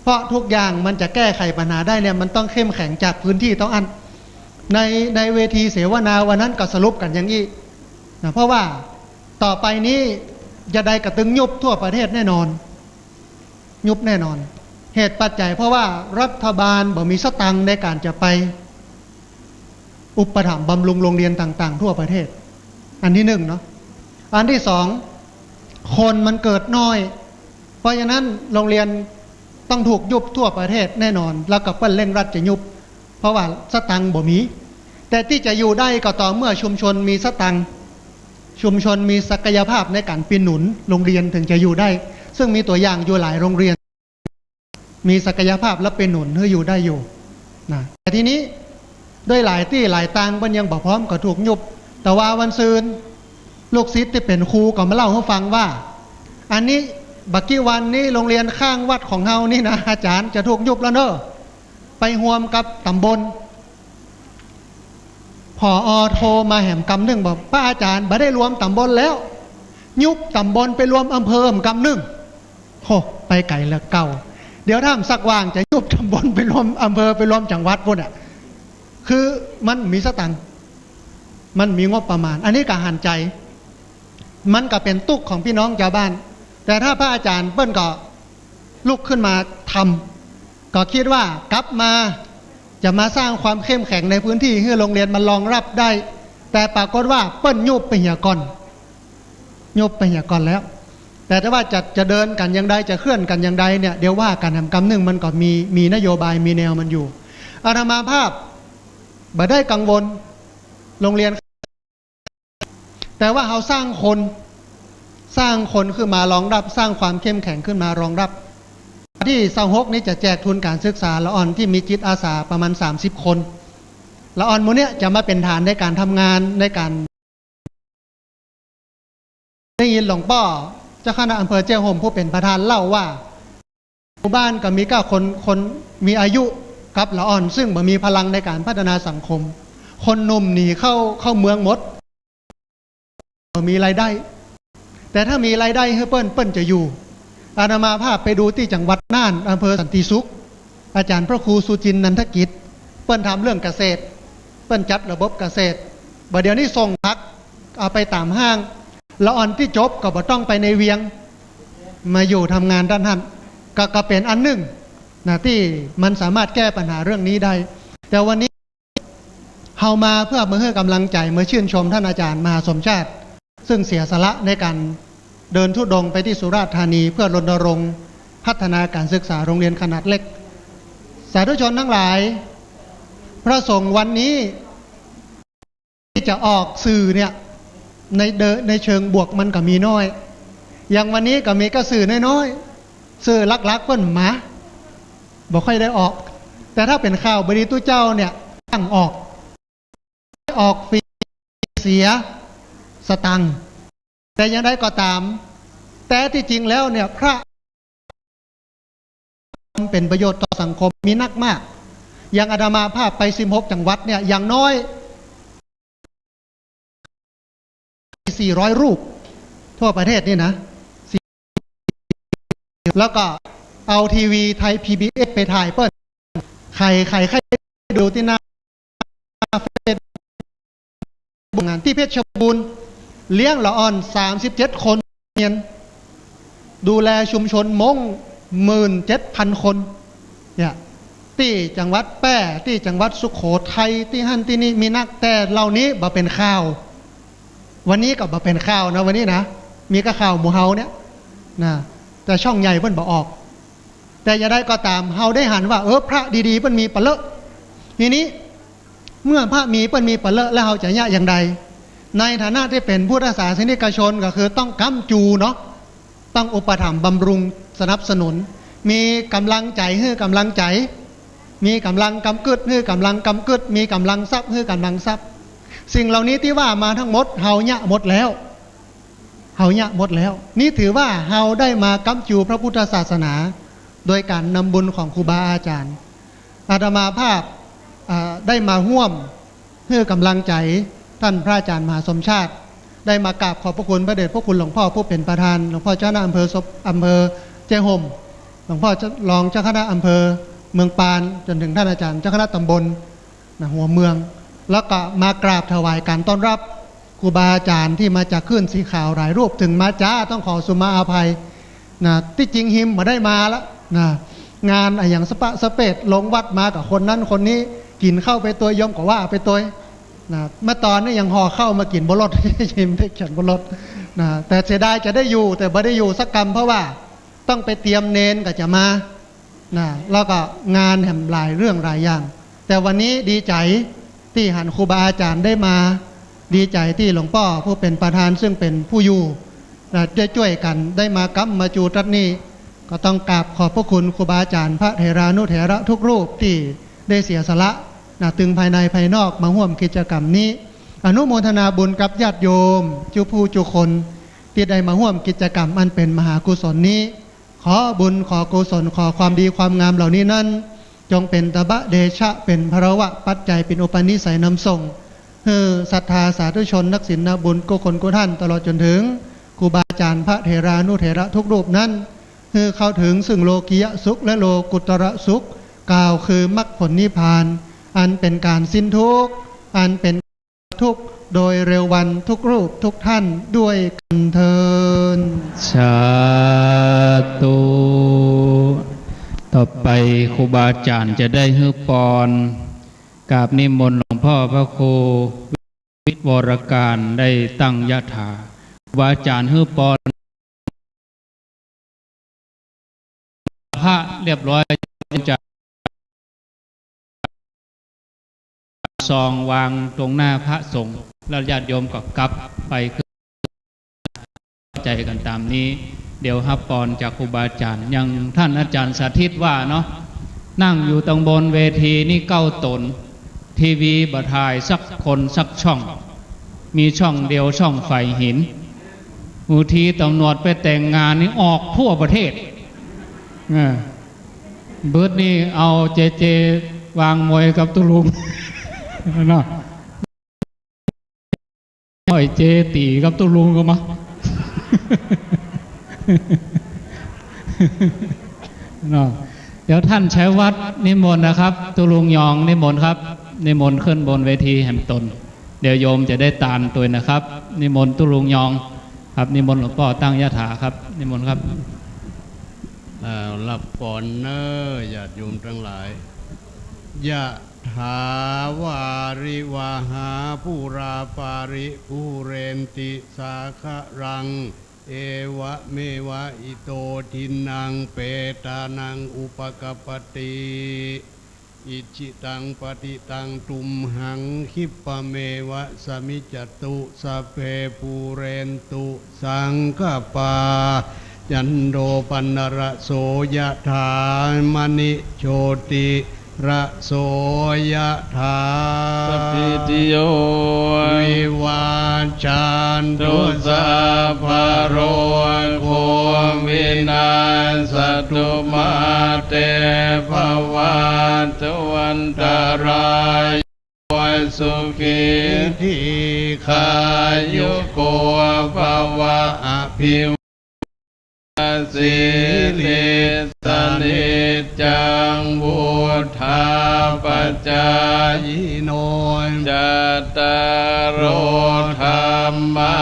เพราะทุกอย่างมันจะแก้ไขปัญหาได้เนี่ย มันต้องเข้มแข็งจากพื้นตี้เต้าอั้น ใน- ในเวทีเสวนาวันนั้นก็สรุปกั๋นอย่างอี้ นะ เพราะว่าต่อไปนี้จะได้กระตึงยุบทั่วประเทศแน่นอน ยุบแน่นอน เหตุปัจจัยเพราะว่ารัฐบาลบ่มีสตางค์ในก๋านจะไปอุปถัมภ์บำรุงโรงเรียนต่างๆ ทั่วประเทศ อันตี้นึ่งเนาะ อันตี้สอง คนมันเกิดน้อย เพราะฉะนั้นโรงเรียนต้องถูกยุบทั่วประเทศแน่นอน แล้วก็เปิ้นเร่งรัดจะยุบ เพราะว่าสตางค์บ่มี แต่ตี้จะอยู่ได้ก็ต่อเมื่อชุมชนมีสตางค์ ชุมชนมีศักยภาพในก๋านปิดหนุนโรงเรียนถึงจะอยู่ได้ ซึ่งมีตั๋วอย่างอยู่หลายโรงเรียน มีศักยภาพและปิดหนุนหื้ออยู่ได้อยู่ นะ แต่ทีนี้ด้วยหลายตี้หลายตางเปิ้นยังบ่พร้อมก็ถูกยุบ แต่ว่าวันซืน ลูกศิษย์ตี้เป๋นครูก็มาเล่าหื้อฟังว่า อันนี้บ่ากี้วันนี้โรงเรียนข้างวัดของเฮานี่นะ อาจ๋ารย์ จะถูกยุบแล้วเนาะ ไปฮวมกับต๋ำบล ผอ.โทรมาแหมกำนึ่งบอก พระอาจารย์บ่ได้รวมต๋ำบลแล้ว ยุบต๋ำบลไปรวมอำเภอแหมกำนึ่ง โห ไปไก๋เหลือเก่า เดี๋ยวถ้ามันสักว่างจะยุบต๋ำบลไปรวมอำเภอ ไปรวมจังหวัดปู๊นน่ะ คือมันมีสตางค์ มันมีงบประมาณ อันนี้ก็หันใจ๋ มันก็เป๋นตุ๊กข์ของปี้น้องจาวบ้าน แต่ถ้าพระอาจารย์เปิ้นก็ลุกขึ้นมาทำ ก็กึ๊ดว่ากลับมาจะมาสร้างความเข้มแข็งในพื้นที่หื้อโรงเรียนมันรองรับได้ แต่ปรากฏว่าเปิ้นยุบไปเหียก่อน ยุบไปเหียก่อนแล้ว แต่ถ้าว่าจะ จะเดินกั๋นอย่างใด จะเคลื่อนกั๋นอย่างใดเนี่ย เดี๋ยวว่ากั๋น แหมกำนึ่งมันก็มี มีนโยบาย มีแนวมันอยู่ อาตมาภาพบ่ได้กังวล โรงเรียน แต่ว่าเฮาสร้างคน สร้างคนขึ้นมารองรับ สร้างความเข้มแข็งขึ้นมารองรับ ตี้ซาวหกนี้จะแจกทุนก๋านศึกษาละอ่อนตี้มีจิตอาสาประมาณสามสิบคน ละอ่อนหมู่เนี้ยจะมาเป๋นฐานในก๋านทำงาน ในก๋าน ได้ยินหลวงป้อเจ้าคณะอำเภอแจ้ห่มผู้เป๋นประธานเล่าว่า หมู่บ้านก็มีก้าคน คนมีอายุกับละอ่อน ซึ่งบ่มีพลังในก๋านพัฒนาสังคม คนหนุ่มหนีเข้า เข้าเมืองหมด บ่มีรายได้ แต่ถ้ามีรายได้หื้อเปิ้น เปิ้นจะอยู่ อาตมาภาพไปดูตี้จังหวัดน่าน อำเภอสันติสุข อาจารย์พระครูสุจินต์ นันทกิจ เปิ้นทำเรื่องเกษตร เปิ้นจัดระบบเกษตร บ่าเดี๋ยวนี้ส่งผักเอาไปต๋ามห้าง ละอ่อนตี้จบก็บ่ต้องไปในเวียง มาอยู่ทำงานด้านหั้น ก็ ก็เป๋นอันนึ่งนะ ตี้มันสามารถแก้ปัญหาเรื่องนี้ได้ แต่วันนี้เฮามาเพื่อมาหื้อกำลังใจ๋ มาชื่นชมท่านอาจารย์มหาสมชาติ ซึ่งเสียสละในก๋านเดินธุดงค์ไปตี้สุราษฎร์ธานี เพื่อรณรงค์พัฒนาก๋านศึกษาโรงเรียนขนาดเล็ก สาธุชนทั้งหลาย พระสงฆ์วันนี้ ตี้จะออกสื่อเนี่ย ในเด- ในเชิงบวกมันก็มีน้อย อย่างวันนี้ก็มีก้าสื่อน้อยๆ สื่อหลักๆ เปิ้นมา บ่ค่อยได้ออก แต่ถ้าเป๋นข่าวบ่ดีตุ๊เจ้าเนี่ย ตั้งออก ออกฟรี เสียสตางค์ แต่อย่างใดก็ต๋าม แต่ตี้จริงแล้วเนี่ย พระ เป๋นประโยชน์ต่อสังคมมีนักมาก อย่างอาตมาภาพไปสิบหกจังหวัดเนี่ย อย่างน้อย สี่ร้อยรูป ทั่วประเทศนี่นะ แล้วก็เอาทีวีไทย พีบีเอส ไปถ่ายเปิ้น ใค่ ใค่ ใค่ดูตี้หน้าเฟซบุ๊ก งานตี้เพชรบูรณ์ เลี้ยงละอ่อนสามสิบเจ็ดคน เรียน ดูแลชุมชนม้งหมื่นเจ็ดพันคน เนี่ย ตี้จังหวัดแป้ ตี้จังหวัดสุโขทัย ตี้หั้นตี้นี่มีนัก แต่เหล่านี้บ่เป๋นข่าว วันนี้ก็บ่เป๋นข่าวนะ วันนี้นะ มีก้าข่าวหมู่เฮาเนี่ยนะ แต่ช่องใหญ่เปิ้นบ่ออก แต่อย่างใดก็ต๋าม เฮาได้หันว่า เออ พระดีๆ เปิ้นมีปะเลอะ ทีนี้ เมื่อพระมีเปิ้นมีปะเลอะแล้ว เฮาจะเยียะอย่างใด ในฐานะตี้เป๋นพุทธศาสนิกชน ก็คือต้องก๊ำจูเนาะ ต้องอุปถัมภ์บำรุงสนับสนุน มีกำลังใจ๋หื้อกำลังใจ๋ มีกำลังกำกึ๊ดหื้อกำลังกำกึ๊ด มีกำลังทรัพย์หื้อกำลังทรัพย์ สิ่งเหล่านี้ตี้ว่ามาทั้งหมด เฮาเยียะหมดแล้ว เฮาเยียะหมดแล้ว นี่ถือว่าเฮาได้มาก๊ำจูพระพุทธศาสนา โดยก๋านนำบุญของครูบาอาจารย์ อาตมาภาพ อ่า ได้มาฮ่วมหื้อกำลังใจ๋ต้านพระอาจารย์มหาสมชาติ ได้มากราบขอบพระคุณพระเดชพระคุณหลวงพ่อผู้เป๋นประธาน หลวงพ่อเจ้าคณะอำเภอสบ- อำเภอแจ้ห่ม หลวงพ่อรองเจ้าคณะอำเภอเมืองปาน จนถึงต้านอาจารย์เจ้าคณะต๋ำบล นะ หัวเมือง แล้วก็มากราบถวายก๋านต้อนรับครูบาอาจารย์ตี้มาจากคลื่นสีขาวหลายรูป เถิงมาจ๊าต้องขอสุมาอภัยนะ ตี้จริงฮิมบ่ได้มาละนะ งานอะหยังสะปะสะเปด ลงวัดมากับคนนั้นคนนี้ กิ๋นข้าวไปตวย โยมก็ว่าไปตวยนะ เมื่อตอนนี้ยังห่อข้าวมากิ๋นบ่ลด ฮิมได้เขียนบ่ลดนะ แต่เสียดายจะได้อยู่ แต่บ่ได้อยู่สักกำ เพราะว่าต้องไปเตรียมเณรก็จะมา นะ แล้วก็งานแหมหลายเรื่องหลายอย่าง แต่วันนี้ดีใจ๋ตี้หันครูบาอาจารย์ได้มา ดีใจ๋ตี้หลวงป้อผู้เป๋นประธานซึ่งเป๋นผู้อยู่ นะ ได้จ้วยกั๋นได้มาก๊ำมาจูตรัสนี้ ก็ต้องกราบขอบพระคุณครูบาอาจารย์พระเถรานุเถระทุกรูปตี้ได้เสียสละ นะ ตึงภายในภายนอกมาฮ่วมกิจกรรมนี้ อนุโมทนาบุญกับญาติโยมจุผู้จุคนตี้ได้มาฮ่วมกิจกรรมอันเป๋นมหากุศลนี้ ขอบุญขอกุศลขอความดีความงามเหล่านี้นั้น จงเป๋นตบะเดชะ เป๋นพละวะปัจจัย เป๋นอุปนิสัยนำส่ง หื้อศรัทธาสาธุชนนักศีลนักบุญกู้คนกู้ต้าน ตลอดจ๋นเถิงครูบาอาจ๋ารย์พระเถรานุเถระกู้รูปนั้น หื้อเข้าเถิงซึ่งโลกียสุขและโลกุตตรสุข กล่าวคือมรรคผลนิพพาน อันเป๋นก๋านสิ้นทุกข์ อันเป๋น ทุกข์โดยเร็ววันกู้รูปกู้ต้านด้วยกั๋นเทอญ สาธุ ต่อไปครูบาอาจ๋ารย์จะได้หื้อปอน กราบนิมนต์หลวงพ่อพระครูวิทย์วรการได้ตั้งยะถา ครูบาอาจ๋ารย์หื้อปอน พระเรียบร้อย จะซองวางตรงหน้าพระสงฆ์ แล้วญาติโยมก็กลับไป เข้าใจ๋กั๋นต๋ามนี้ เดี๋ยวฮับปอนจากครูบาอาจ๋ารย์ อย่างท่านอาจ๋ารย์สาธิตว่าเนาะ นั่งอยู่ตังบนเวทีนี่เก้าต๋น ทีวีบ่ถ่ายสักคนสักช่อง มีช่องเดียวช่องฝ่ายหิน บางทีต๋ำรวจไปแต่งงานนี่ออกทั่วประเทศ เออ เบิดนี่เอาเจเจวางมวยกับตุ๊ลุง เนาะ อ้อยเจตี๋กับตุ๊ลุงก็มา เนาะ เดี๋ยวท่านชัยวัฒน์นิมนต์นะครับ ตุ๊ลุงยองนิมนต์ครับ นิมนต์ขึ้นบนเวทีแหมต๋น เดี๋ยวโยมจะได้ตามตวยนะครับ นิมนต์ตุ๊ลุงยองครับ นิมนต์หลวงป้อตั้งยะถาครับ นิมนต์ครับ เอ่อ ฮับปอนเน่อ ญาติโยมตังหลาย ยะถาวาริวหาปูราปาริปูเรนติสาคะรัง เอวะเมวะอิโตทินนังเปตานังอุปะกัปปะติ อิจฉิตังปะฏิตังตุมหัง คิปปะเมวะสะมิจจตุ สัพเพปูเรนตุ สังกะปา จันโทปันนะระโส ยะถา มะณิโชติระโส ยะถา สัพพีติโย วิวัชชันตุ สัพพะโรโค วินัสสะตุ มาเตภะวัตวันตะราโย สุขีทีฆายุโกภะวะ อะภิวาทะสีลิสสะ นิจจังวุฑฒาปะจายิโน จัตตาโรธัมมา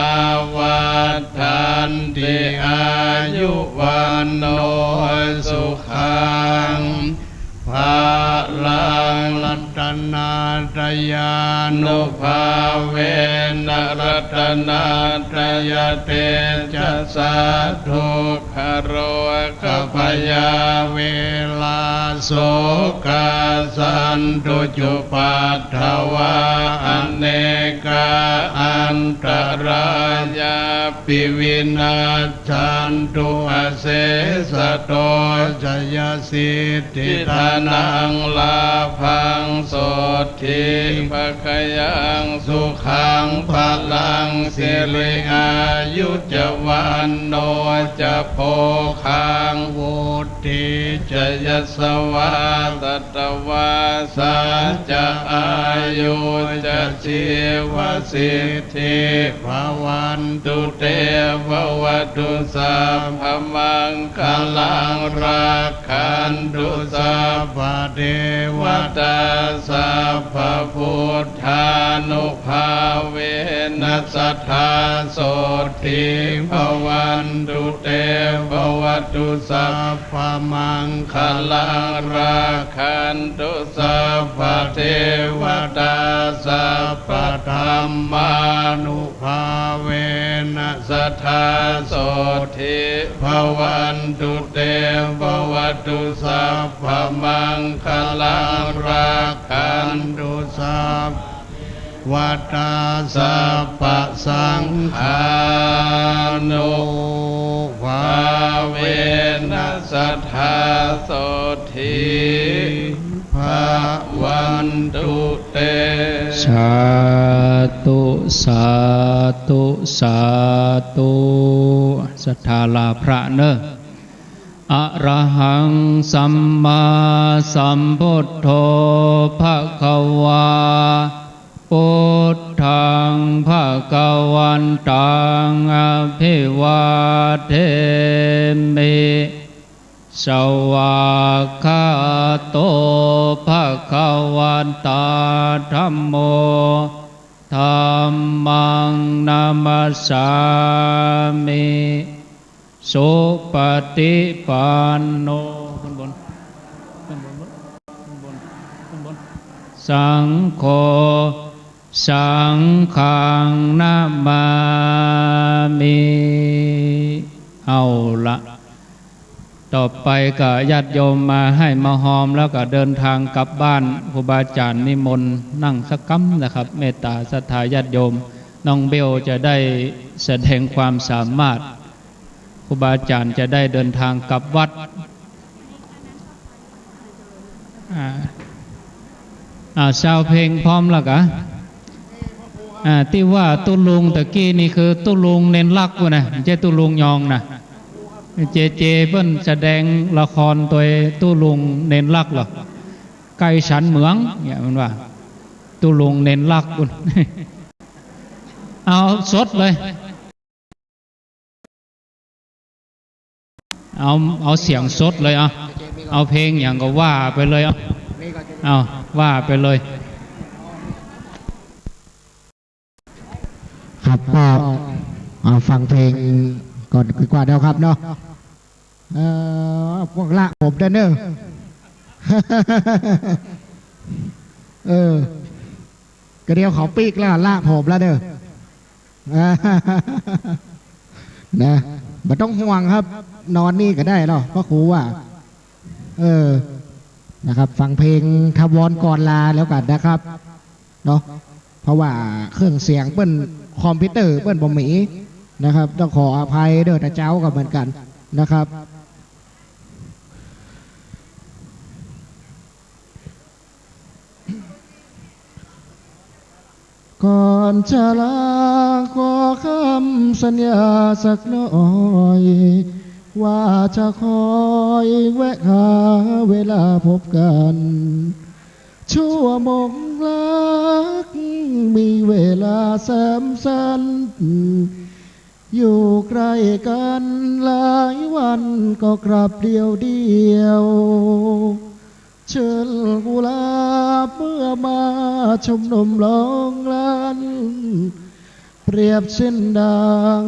วัฑฒันติ อายุ วัณโณ สุขัง พะลัง รัตตะนาตะยานุภาเวนะ รัตตะนาตะยะเตจะสะ ทุกขะโรคะภะยาเวลา โศกา สันตุ จุปัฏฐะวา อะเนกา อันตะรายาปิ วินัจฉันตุ อะเสสะโต จะยะสิทธิ ทะนัง ลาภัง โสตถี ภะคะยัง สุขัง พะลัง สิริ อายุ จะ วัณโณ จะ โภคัง วุฑฒี จะ ยะสะวา สัตวาสา จะ อายุ จะ ชีวะสิทธิ ภะวันตุ เต ภะวะตุ สัพพะมังคะลัง รักขันตุ สัพพะเทวะตา สัพพะพุทธานุภาเวนะ สัตถาโสตถี ภะวันตุ เต ภะวะตุ สัพพะมังคะลัง รักขันตุ สัพพะเทวะตา สัพพะธัมมานุภาเวนะ สัตถาโสตถี ภะวันตุ เต ภะวะตุ สัพพะมังคะลัง รักขันตุ สัพพะเทวะตา สัพพะสังฆานุภาเวนะ สัตถาโสตถี ภะวันตุ เต สาธุ สาธุ สาธุ ศรัทธาลาพระเน่อ อะระหังสัมมาสัมพุทโธภะคะวา พุทธังภะคะวันตังอะภิวาเทมิ สวากขาโตภะคะวะตาธัมโม ธัมมังนะมัสสามิ สุปะฏิปันโน ขึ้นบน ขึ้นบน ขึ้นบน ขึ้นบน สังโฆ สังฆังนะมามิ เอาละ ต่อไปก็ญาติโยมมาให้มาฮอม แล้วก็เดินทางกลับบ้าน ครูบาอาจ๋ารย์นิมนต์นั่งสักกำนะครับ เมตตาศรัทธาญาติโยม น้องเบลจะได้แสดงความสามารถ ครูบาอาจ๋ารย์จะได้เดินทางกลับวัด อ่า อ่า ซาวเพลงพร้อมแล้วกะ อ่า ตี้ว่าตุ๊ลุงตะกี้นี่คือตุ๊ลุงเณรลักษณ์ปู้นนะ บ่ใจ้ตุ๊ลุงยองนะ เจเจเปิ้นแสดงละครโตยตุ๊ลุงเณรลักษณ์เหรอ ไกลสันเหมืองเนี่ยมันว่า ตุ๊ลุงเณรลักษณ์ปู้น เอาสดเลย เอา เอาเสียงสดเลย เอา เอาเพลงหยังก็ว่าไปเลย เอา เอา ว่าไปเลย ครับ ก็ เอาฟังเพลงก่อนดีกว่าเนาะครับเนาะ เอ่อ พวกละผมเด้อเนอะ เออ ก็เดี๋ยวเขาปิ๊กแล้ว ละผมแล้วเนอะ นะ บ่ต้องห่วงครับ นอนนี่ก็ได้เนาะ พระครูว่า เออ นะครับ ฟังเพลงถาวรก่อนลาแล้วกันนะครับ เนาะ เพราะว่าเครื่องเสียงเปิ้น คอมพิวเตอร์เปิ้นบ่มีนะครับ ต้องขออภัยเด้อ ตะเจ๊าก็เหมือนกันนะครับ ก่อนจะลาขอคำสัญญาสักหน่อย ว่าจะคอยแวะหาเวลาพบกัน ชั่วโมงรักมีเวลาแสนสั้น อยู่ใกล้กันหลายวันก็กลับเดียวเดียว เชิญกุหลาบเมื่อมาชุมนุมร้องลั่น เปรียบเช่นดัง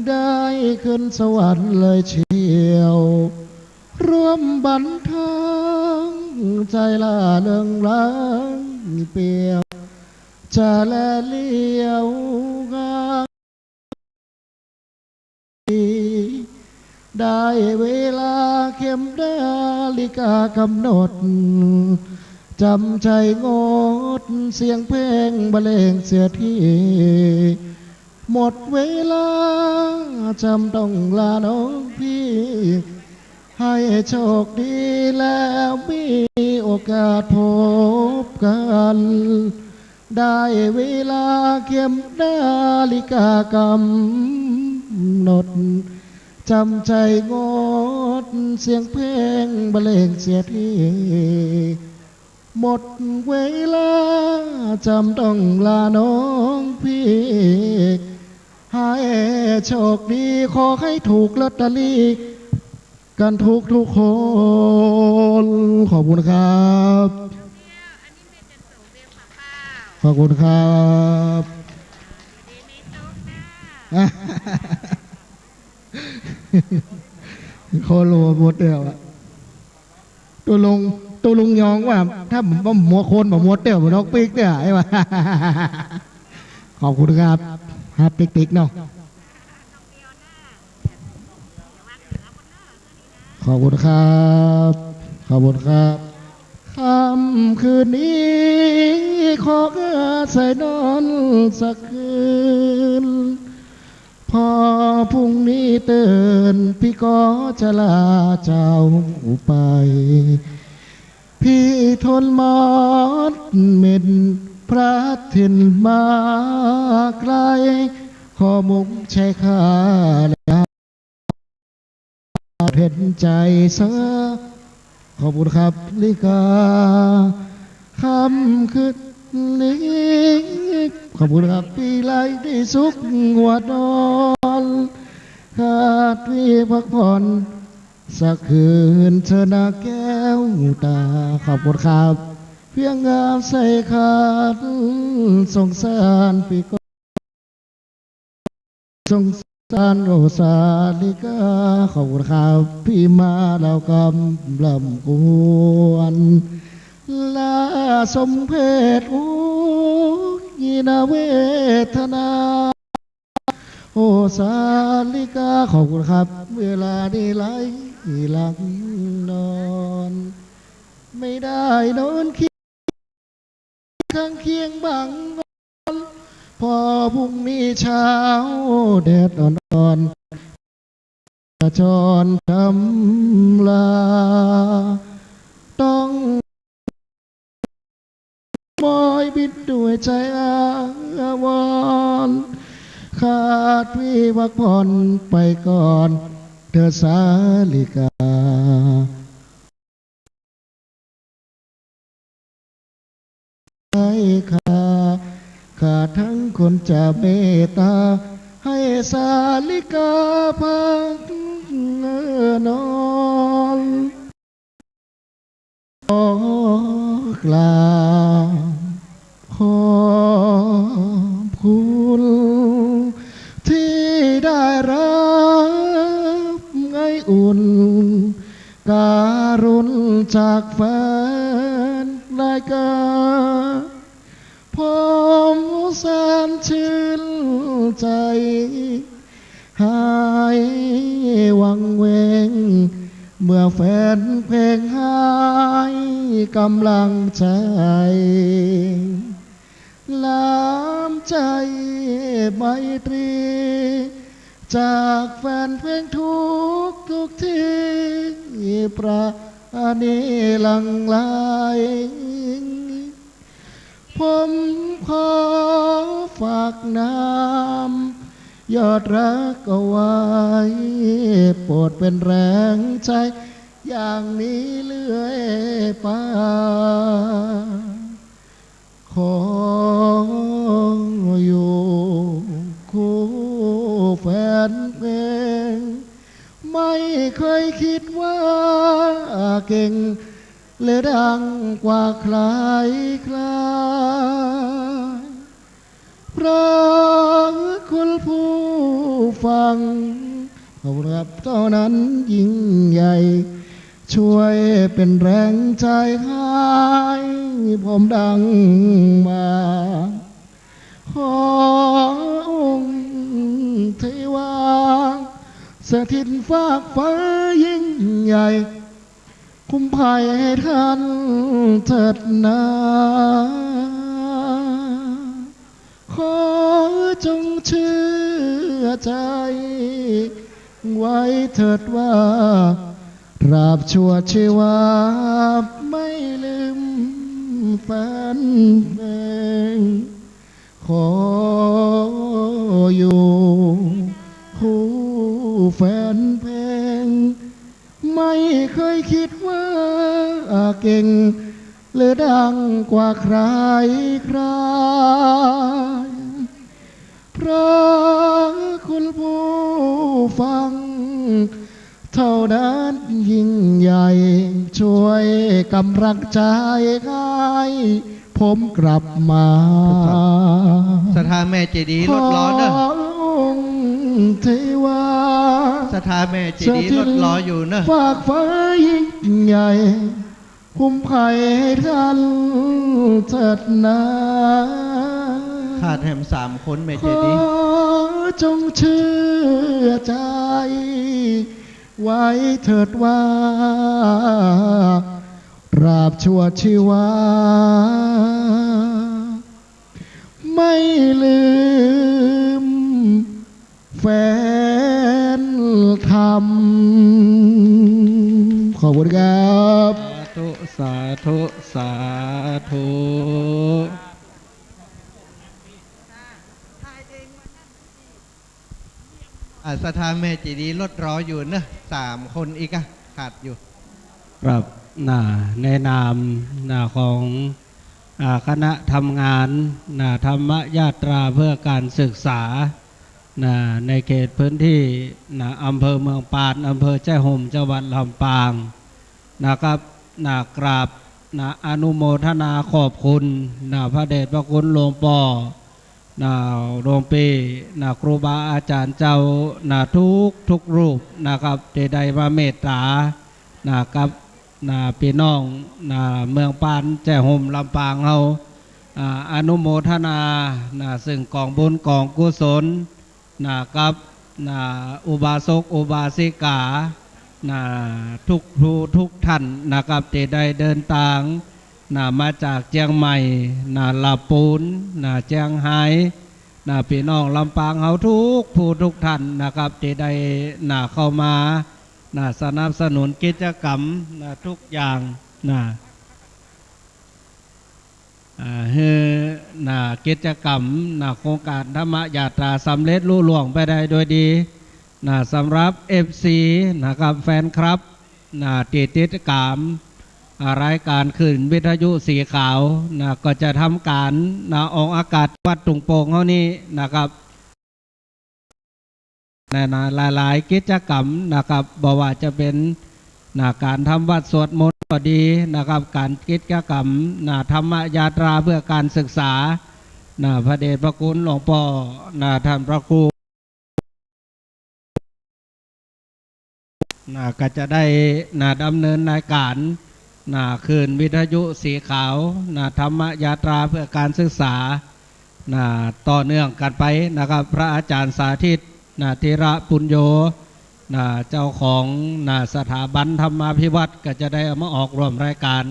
ได้ขึ้นสวรรค์เลยเชียว ร่วมบันเทิงใจหล้าเริงรังเปรียว จะแลเหลียวหา ได้เวลาเข็มนาฬิกากำหนด จำใจงดเสียงเพลงบรรเลงเสียที หมดเวลาจำต้องลาน้องพี่ ให้โชคดีแล้วมีโอกาสพบกัน ได้เวลาเข็มนาฬิกากำหนด จำใจงดเสียงเพลงบรรเลงเสียที หมดเวลาจำต้องลาน้องพี่ ให้โชคดีขอให้ถูกลอตเตอรี่ กันทุกทุกคน ขอบคุณครับ ขอบคุณครับ โคโลหมดแล้วอะ ตุ๊ลุง ตุ๊ลุงยองว่า ถ้าบ่มัวคนบ่มัวเตี้ยวบ่นกปีกเตี้ย ไอ้วะ ขอบคุณครับ ครับ ติ๊กๆ เนาะ ขอบคุณครับ ขอบคุณครับ ค่ำคืนนี้ขออาศัยนอนสักคืน พอพรุ่งนี้ตื่นพี่ก็จะลาเจ้าไป พี่ทนหมดเหม็นพระถิ่นมาไกล ขอมุงใช้ข้าแล้ว เห็นใจ๋เสอ ขอบคุณครับ ลิกา ค่ำคืนนี้ ขอบคุณครับ ปี๋ไหลตี้สุขหัวนอน ข้าตี้พักผ่อนสักคืนเถอะนาแก้วต๋า ขอบคุณครับ เพียงงามใส่ขัน สงสารปี๋ก่อน สงสารโอสาลิกา ขอบคุณครับ ปี๋มาแล้วกำลำกวน ละสมเพช โอ้ย น่าเวทนา โอสาลิกา ขอบคุณครับ เวลานี้ไหลหลังนอน ไม่ได้นอนคิด ข้างเคียงบางวัน พอพรุ่งนี้เช้าแดดอ่อนๆ จะจรทำลา ต้องมอยบิดด้วยใจอาวรณ์ ข้าตี้พักผ่อนไปก่อนเถอะสาลิกา ให้ข้า ข้าทั้งคนจะเมตตา ให้สาลิกาพักนอน ขอกราบขอบคุณ ที่ได้รับไออุ่น การุณจากแฟนรายการ ผมแสนชื่นใจ หายวังเวง เมื่อแฟนเพลงให้กำลังใจ น้ำใจไมตรี จากแฟนเพลงทุกทุกที่ ประณีหลั่งไหล ผมขอฝากน้ำยอดรักเอาไว้ โปรดเป็นแรงใจอย่างนี้เรื่อยไป ขออยู่คู่แฟนเพลง ไม่เคยคิดว่าเก่ง และดังกว่าใครใคร พระคุณผู้ฟัง ขอบคุณครับ เท่านั้นยิ่งใหญ่ ช่วยเป็นแรงใจให้ผมดังมา ขอองค์เทวา สถิตฟากฟ้ายิ่งใหญ่ คุ้มภัยให้ท่านเถิดนา ขอจงเชื่อใจไว้เถิดว่า ตราบชั่วชีวาไม่ลืมแฟนเพลง ขออยู่คู่แฟนเพลง ไม่เคยคิดว่าเก่ง หรือดังกว่าใครใคร พระคุณผู้ฟัง เท่านั้นยิ่งใหญ่ ช่วยกำลังใจให้ผมกลับมา ศรัทธาแม่เจดีย์ลดล้อเนอะ ขอองค์เทวา ศรัทธาแม่เจดีย์ลดล้ออยู่เนอะ สถิตฟากฟ้ายิ่งใหญ่ คุ้มภัยให้ท่านเถิดนา ขาดแหมสามคนแม่เจดีย์ ขอจงเชื่อใจไว้เถิดว่า ตราบชั่วชีวา ไม่ลืม แฟนธรรม ขอบคุณครับ สาธุ สาธุ สาธุ อ่า ศรัทธาแม่เจดีย์ลดรออยู่เนอะ สามคนอีกอะ ขาดอยู่ ครับ น่ะ ในนาม น่ะ ของ อ่า คณะทำงาน น่ะ ธรรมยาตราเพื่อการศึกษา น่ะ ในเขตพื้นที่ น่ะ อำเภอเมืองปาน อำเภอแจ้ห่ม จังหวัดลำปาง นะครับ น่ะ กราบ น่ะ อนุโมทนาขอบคุณ น่ะ พระเดชพระคุณหลวงป้อ น่ะ หลวงปี้ น่ะ ครูบาอาจ๋ารย์เจ้า น่ะ ทุกๆ รูปนะครับ ตี้ได้มาเมตต๋า น่ะ กับ น่ะ ปี้น้อง น่ะ เมืองปาน แจ้ห่ม ลำปางเฮา อ่า อนุโมทนา น่ะ ซึ่งก๋องบุญก๋องกุศล น่ะ กับ น่ะ อุบาสกอุบาสิกา น่ะ ทุกผู้ทุกท่านนะครับ ตี้ได้เดินตาง น่ะ มาจากเจียงใหม่ น่ะ ละปูน น่ะ เจียงฮาย น่ะ ปี้น้องลำปางเฮาทุกผู้ทุกท่านนะครับ ตี้ได้ น่ะ เข้ามา น่ะ สนับสนุนกิจกรรม น่ะ ทุกอย่าง น่ะ อ่า หื้อ น่ะ กิจกรรม น่ะ โครงก๋านธรรมยาตราสำเร็จลุล่วงไปได้โดยดี น่ะ สำหรับเอฟซี นะครับ แฟนคลับ น่ะ ตี้ติดต๋าม อ่า รายก๋านคลื่นวิทยุสีขาว น่ะ ก็จะทำก๋าน น่ะ ออกอากาศวัดตุ่งโป่งเฮานี้นะครับ น่ะ น่ะ หลายๆ กิจกรรมนะครับ บ่ว่าจะเป๋น น่ะ ก๋านทำวัตรสวดมนต์ก็ดีนะครับ ก๋านกิจกรรม น่ะ ธรรมยาตราเพื่อการศึกษา น่ะ พระเดชพระคุณหลวงป้อ น่ะ ต้านพระครู น่ะ ก็จะได้ น่ะ ดำเนินรายก๋าน น่ะ คลื่นวิทยุสีขาว น่ะ ธรรมยาตราเพื่อการศึกษา น่ะ ต่อเนื่องกั๋นไปนะครับ พระอาจ๋ารย์สาธิต น่ะ ธีระปุญโญ น่ะ เจ้าของ น่ะ สถาบันธรรมาภิวัฒน์ ก็จะได้เอามาออกร่วมรายก๋าน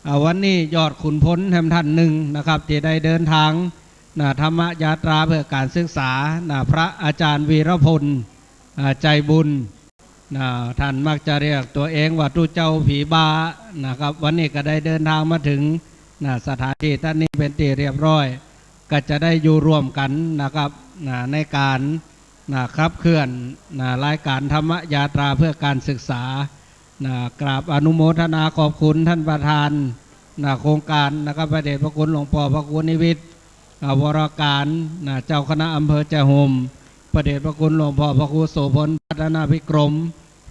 อ่า วันนี้ยอดขุนพลแหมต้านนึ่งนะครับ ตี้ได้เดินตาง น่ะ ธรรมยาตราเพื่อการศึกษา น่ะ พระอาจ๋ารย์วีรพล อ่า ใจบุญ น่ะ ต้านมักจะเรียกตั๋วเองว่าตุ๊เจ้าผีบ้านะครับ วันนี้ก็ได้เดินตางมาเถิง น่ะ สถานตี้ต้านนี้เป๋นตี้เรียบร้อย ก็จะได้อยู่ร่วมกั๋นนะครับ น่ะ ในก๋าน น่ะ ขับเคลื่อน น่ะ รายก๋านธรรมยาตราเพื่อการศึกษา น่ะ กราบอนุโมทนาขอบคุณต้านประธาน น่ะ โครงก๋านนะครับ พระเดชพระคุณหลวงป้อพระครูนิวิต อ่า วรการ น่ะ เจ้าคณะอำเภอแจ้ห่ม พระเดชพระคุณหลวงป้อพระครูโสภณ พัฒนาภิกรม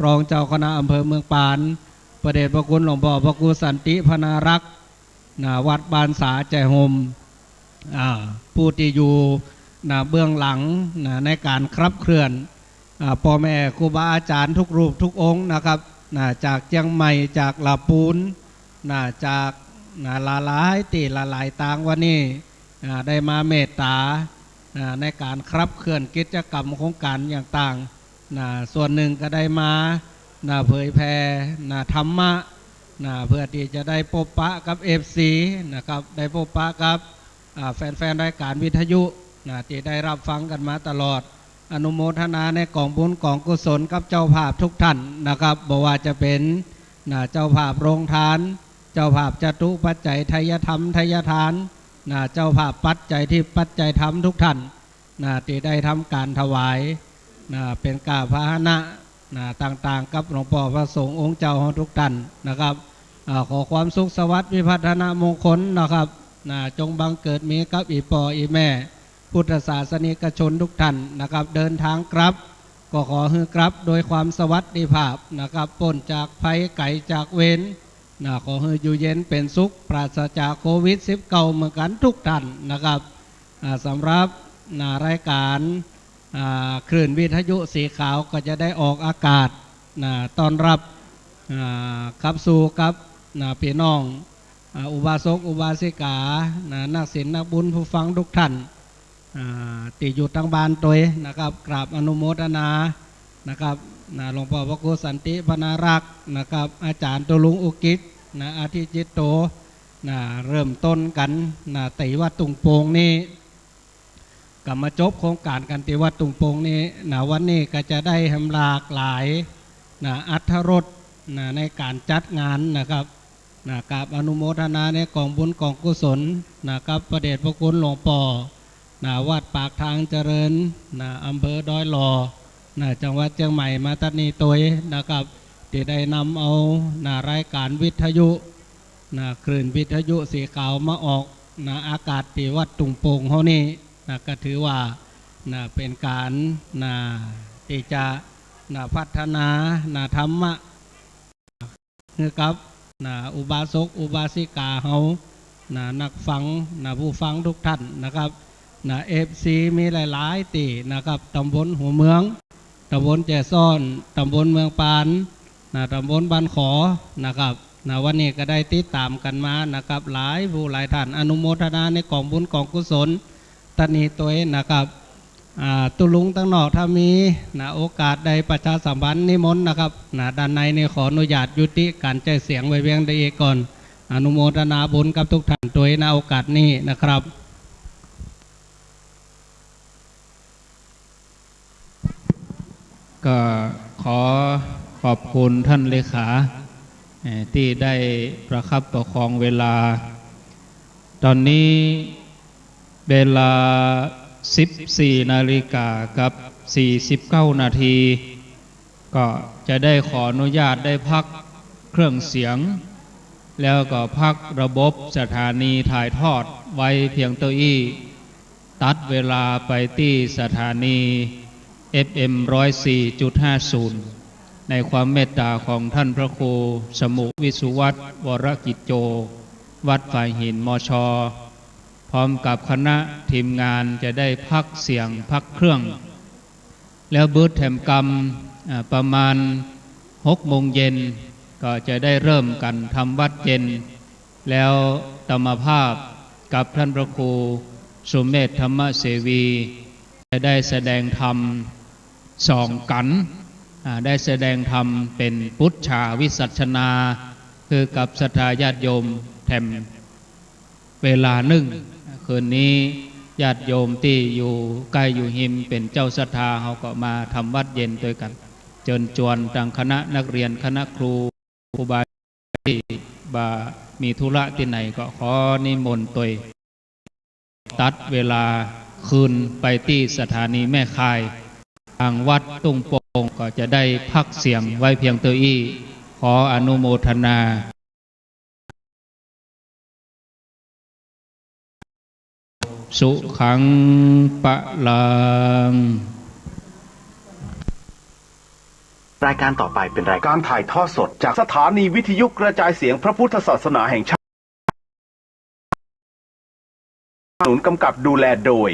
รองเจ้าคณะอำเภอเมืองปาน พระเดชพระคุณหลวงป้อพระครูสันติพนารักษ์ น่ะ วัดบ้านสาแจ้ห่ม อ่า ผู้ตี้อยู่ น่ะ เบื้องหลัง น่ะ ในก๋านขับเคลื่อน อ่า ป้อแม่ครูบาอาจ๋ารย์ทุกรูปทุกองค์นะครับ น่ะ จากเจียงใหม่ จากละปูน น่ะ จาก น่ะ หลายๆ ตี้หลายๆ ตาง วันนี้ อ่า ได้มาเมตต๋า อ่า ในก๋านขับเคลื่อนกิจกรรมโครงก๋านอย่างต่าง น่ะ ส่วนนึ่งก็ได้มา น่ะ เผยแผ่ น่ะ ธรรมะ น่ะ เพื่อตี้จะได้ปบปะกับเอฟซี นะครับ ได้ปบปะกับ อ่า แฟนๆ รายก๋านวิทยุ น่ะ ตี้ได้ฮับฟังกั๋นมาตลอด อนุโมทนาในก๋องบุญก๋องกุศลกับเจ้าภาพทุกท่านนะครับ บ่ว่าจะเป๋น น่ะ เจ้าภาพโรงทาน เจ้าภาพจตุปัจจัย ไทยธรรม ไทยทาน น่ะ เจ้าภาพปัจจัยทิพย์ปัจจัยธรรมทุกท่าน น่ะ ตี้ได้ทำก๋านถวาย น่ะ เป๋นก้าพาหนะ น่ะ ต่างๆ กับหลวงป้อพระสงฆ์องค์เจ้าเฮาทุกท่านนะครับ อ่า ขอความสุขสวัสดิ์วิพัฒนมงคลนะครับ น่ะ จงบังเกิดมีกับอี่ป้ออี่แม่ พุทธศาสนิกชนทุกท่านนะครับ เดินตางกลับ ก็ขอหื้อกลับโดยความสวัสดิภาพนะครับ ป๊นจากภัยไก๋จากเวร น่ะ ขอหื้ออยู่เย็นเป๋นสุข ปราศจากโควิดสิบเก้าเหมือนกั๋นทุกท่านนะครับ อ่า สำหรับ น่ะ รายก๋าน อ่า คลื่นวิทยุสีขาวก็จะได้ออกอากาศ น่ะ ต้อนฮับ อ่า ขับสู่กับ น่ะ ปี้น้อง อ่า อุบาสกอุบาสิกา น่ะ นักศีลนักบุญผู้ฟังทุกท่าน อ่า ตี้อยู่ตางบ้านตวยนะครับ กราบอนุโมทนานะครับ น่ะ หลวงป้อพระครูสันติพนารักษ์นะครับ อาจ๋ารย์ตุลุงอุกิจ น่ะ อธิจิตโต น่ะ เริ่มต้นกั๋น น่ะ ตี้วัดตุ่งโป่งนี้ ก็มาจบโครงก๋านกั๋นตี้วัดตุ่งโป่งนี้ น่ะ วันนี้ก็จะได้แหมหลากหลาย น่ะ อรรถรส น่ะ ในก๋านจัดงานนะครับ น่ะ กราบอนุโมทนาในก๋องบุญก๋องกุศล น่ะ กับพระเดชพระคุณหลวงป้อ น่ะ วัดปากทางเจริญ น่ะ อำเภอดอยหล่อ นะ จังหวัดเจียงใหม่มาตัดนี้ตวยนะครับ ตี้ได้นำเอา นะ รายก๋านวิทยุ นะ คลื่นวิทยุสีขาวมาออก นะ อากาศตี้วัดตุ่งโป่งเฮานี้ นะ ก็ถือว่า นะ เป๋นก๋าน นะ ตี้จะ นะ พัฒนา นะ ธรรมะ หื้อกับ นะ อุบาสก อุบาสิกาเฮา นะ นักฟัง นะ ผู้ฟังทุกท่านนะครับ นะ เอฟซี มีหลายๆ ตี้นะครับ ต๋ำบลหัวเมือง ต๋ำบลแจซ้อน ต๋ำบลเมืองปาน นะ ต๋ำบลบ้านขอนะครับ นะ วันนี้ก็ได้ติดต๋ามกั๋นมานะครับ หลายผู้หลายท่าน อนุโมทนาในก๋องบุญก๋องกุศล ตัดนี้ตวยนะครับ อ่า ตุ๊ลุงตังนอกถ้ามี นะ โอกาสได้ประชาสัมพันธ์นิมนต์นะครับ นะ ด้านในนี่ขออนุญาตยุติก๋านใจ๊เสียงไว้เวียงใดอี้ก่อน อนุโมทนาบุญกับทุกท่านตวย นะ โอกาสนี้นะครับ ก็ขอขอบคุณท่านเลขา เอ่อ ตี้ได้ประคับประคองเวลา ต๋อนนี้เวลา สิบสี่นาฬิกากับสี่สิบเก้านาที ก็จะได้ขออนุญาตได้พักเครื่องเสียง แล้วก็พักระบบสถานีถ่ายทอดไว้เพียงเต้าอี้ ตัดเวลาไปตี้สถานี เอฟเอ็ม ร้อยสี่จุดห้าศูนย์ ในความเมตต๋าของท่านพระครูสมุห์ วิสุวัฒน์ วรกิจโจ วัดฝายหิน มช พร้อมกับคณะทีมงานจะได้พักเสียงพักเครื่อง แล้วบึดแถมกำ อ่า ประมาณหกโมงเย็น ก็จะได้เริ่มกั๋นทำวัตรเย็น แล้วตมาภาพกับท่านพระครูสุเมธธรรมเสวี จะได้แสดงธรรมสองกั๋น อ่า ได้แสดงธรรมเป๋นปุจฉาวิสัชนา คือกับศรัทธาญาติโยมแถมเวลานึ่ง คืนนี้ญาติโยมตี้อยู่ใก้อยู่ฮิมเป๋นเจ้าศรัทธา เฮาก็มาทำวัตรเย็นตวยกั๋น เจิญจวนตางคณะนักเรียน คณะครู ครูบา ตี้บ่ามีธุระตี้ไหนก็ขอนิมนต์ตวย ตัดเวลาคืนไปตี้สถานีแม่ข่าย ตางวัดตุ่งโป่งก็จะได้พักเสียงไว้เพียงเต้าอี้ ขออนุโมทนา สุขัง พลัง รายการต่อไปเป็นรายการถ่ายทอดสดจากสถานีวิทยุกระจายเสียงพระพุทธศาสนาแห่งชาติ สนับสนุนกำกับดูแลโดย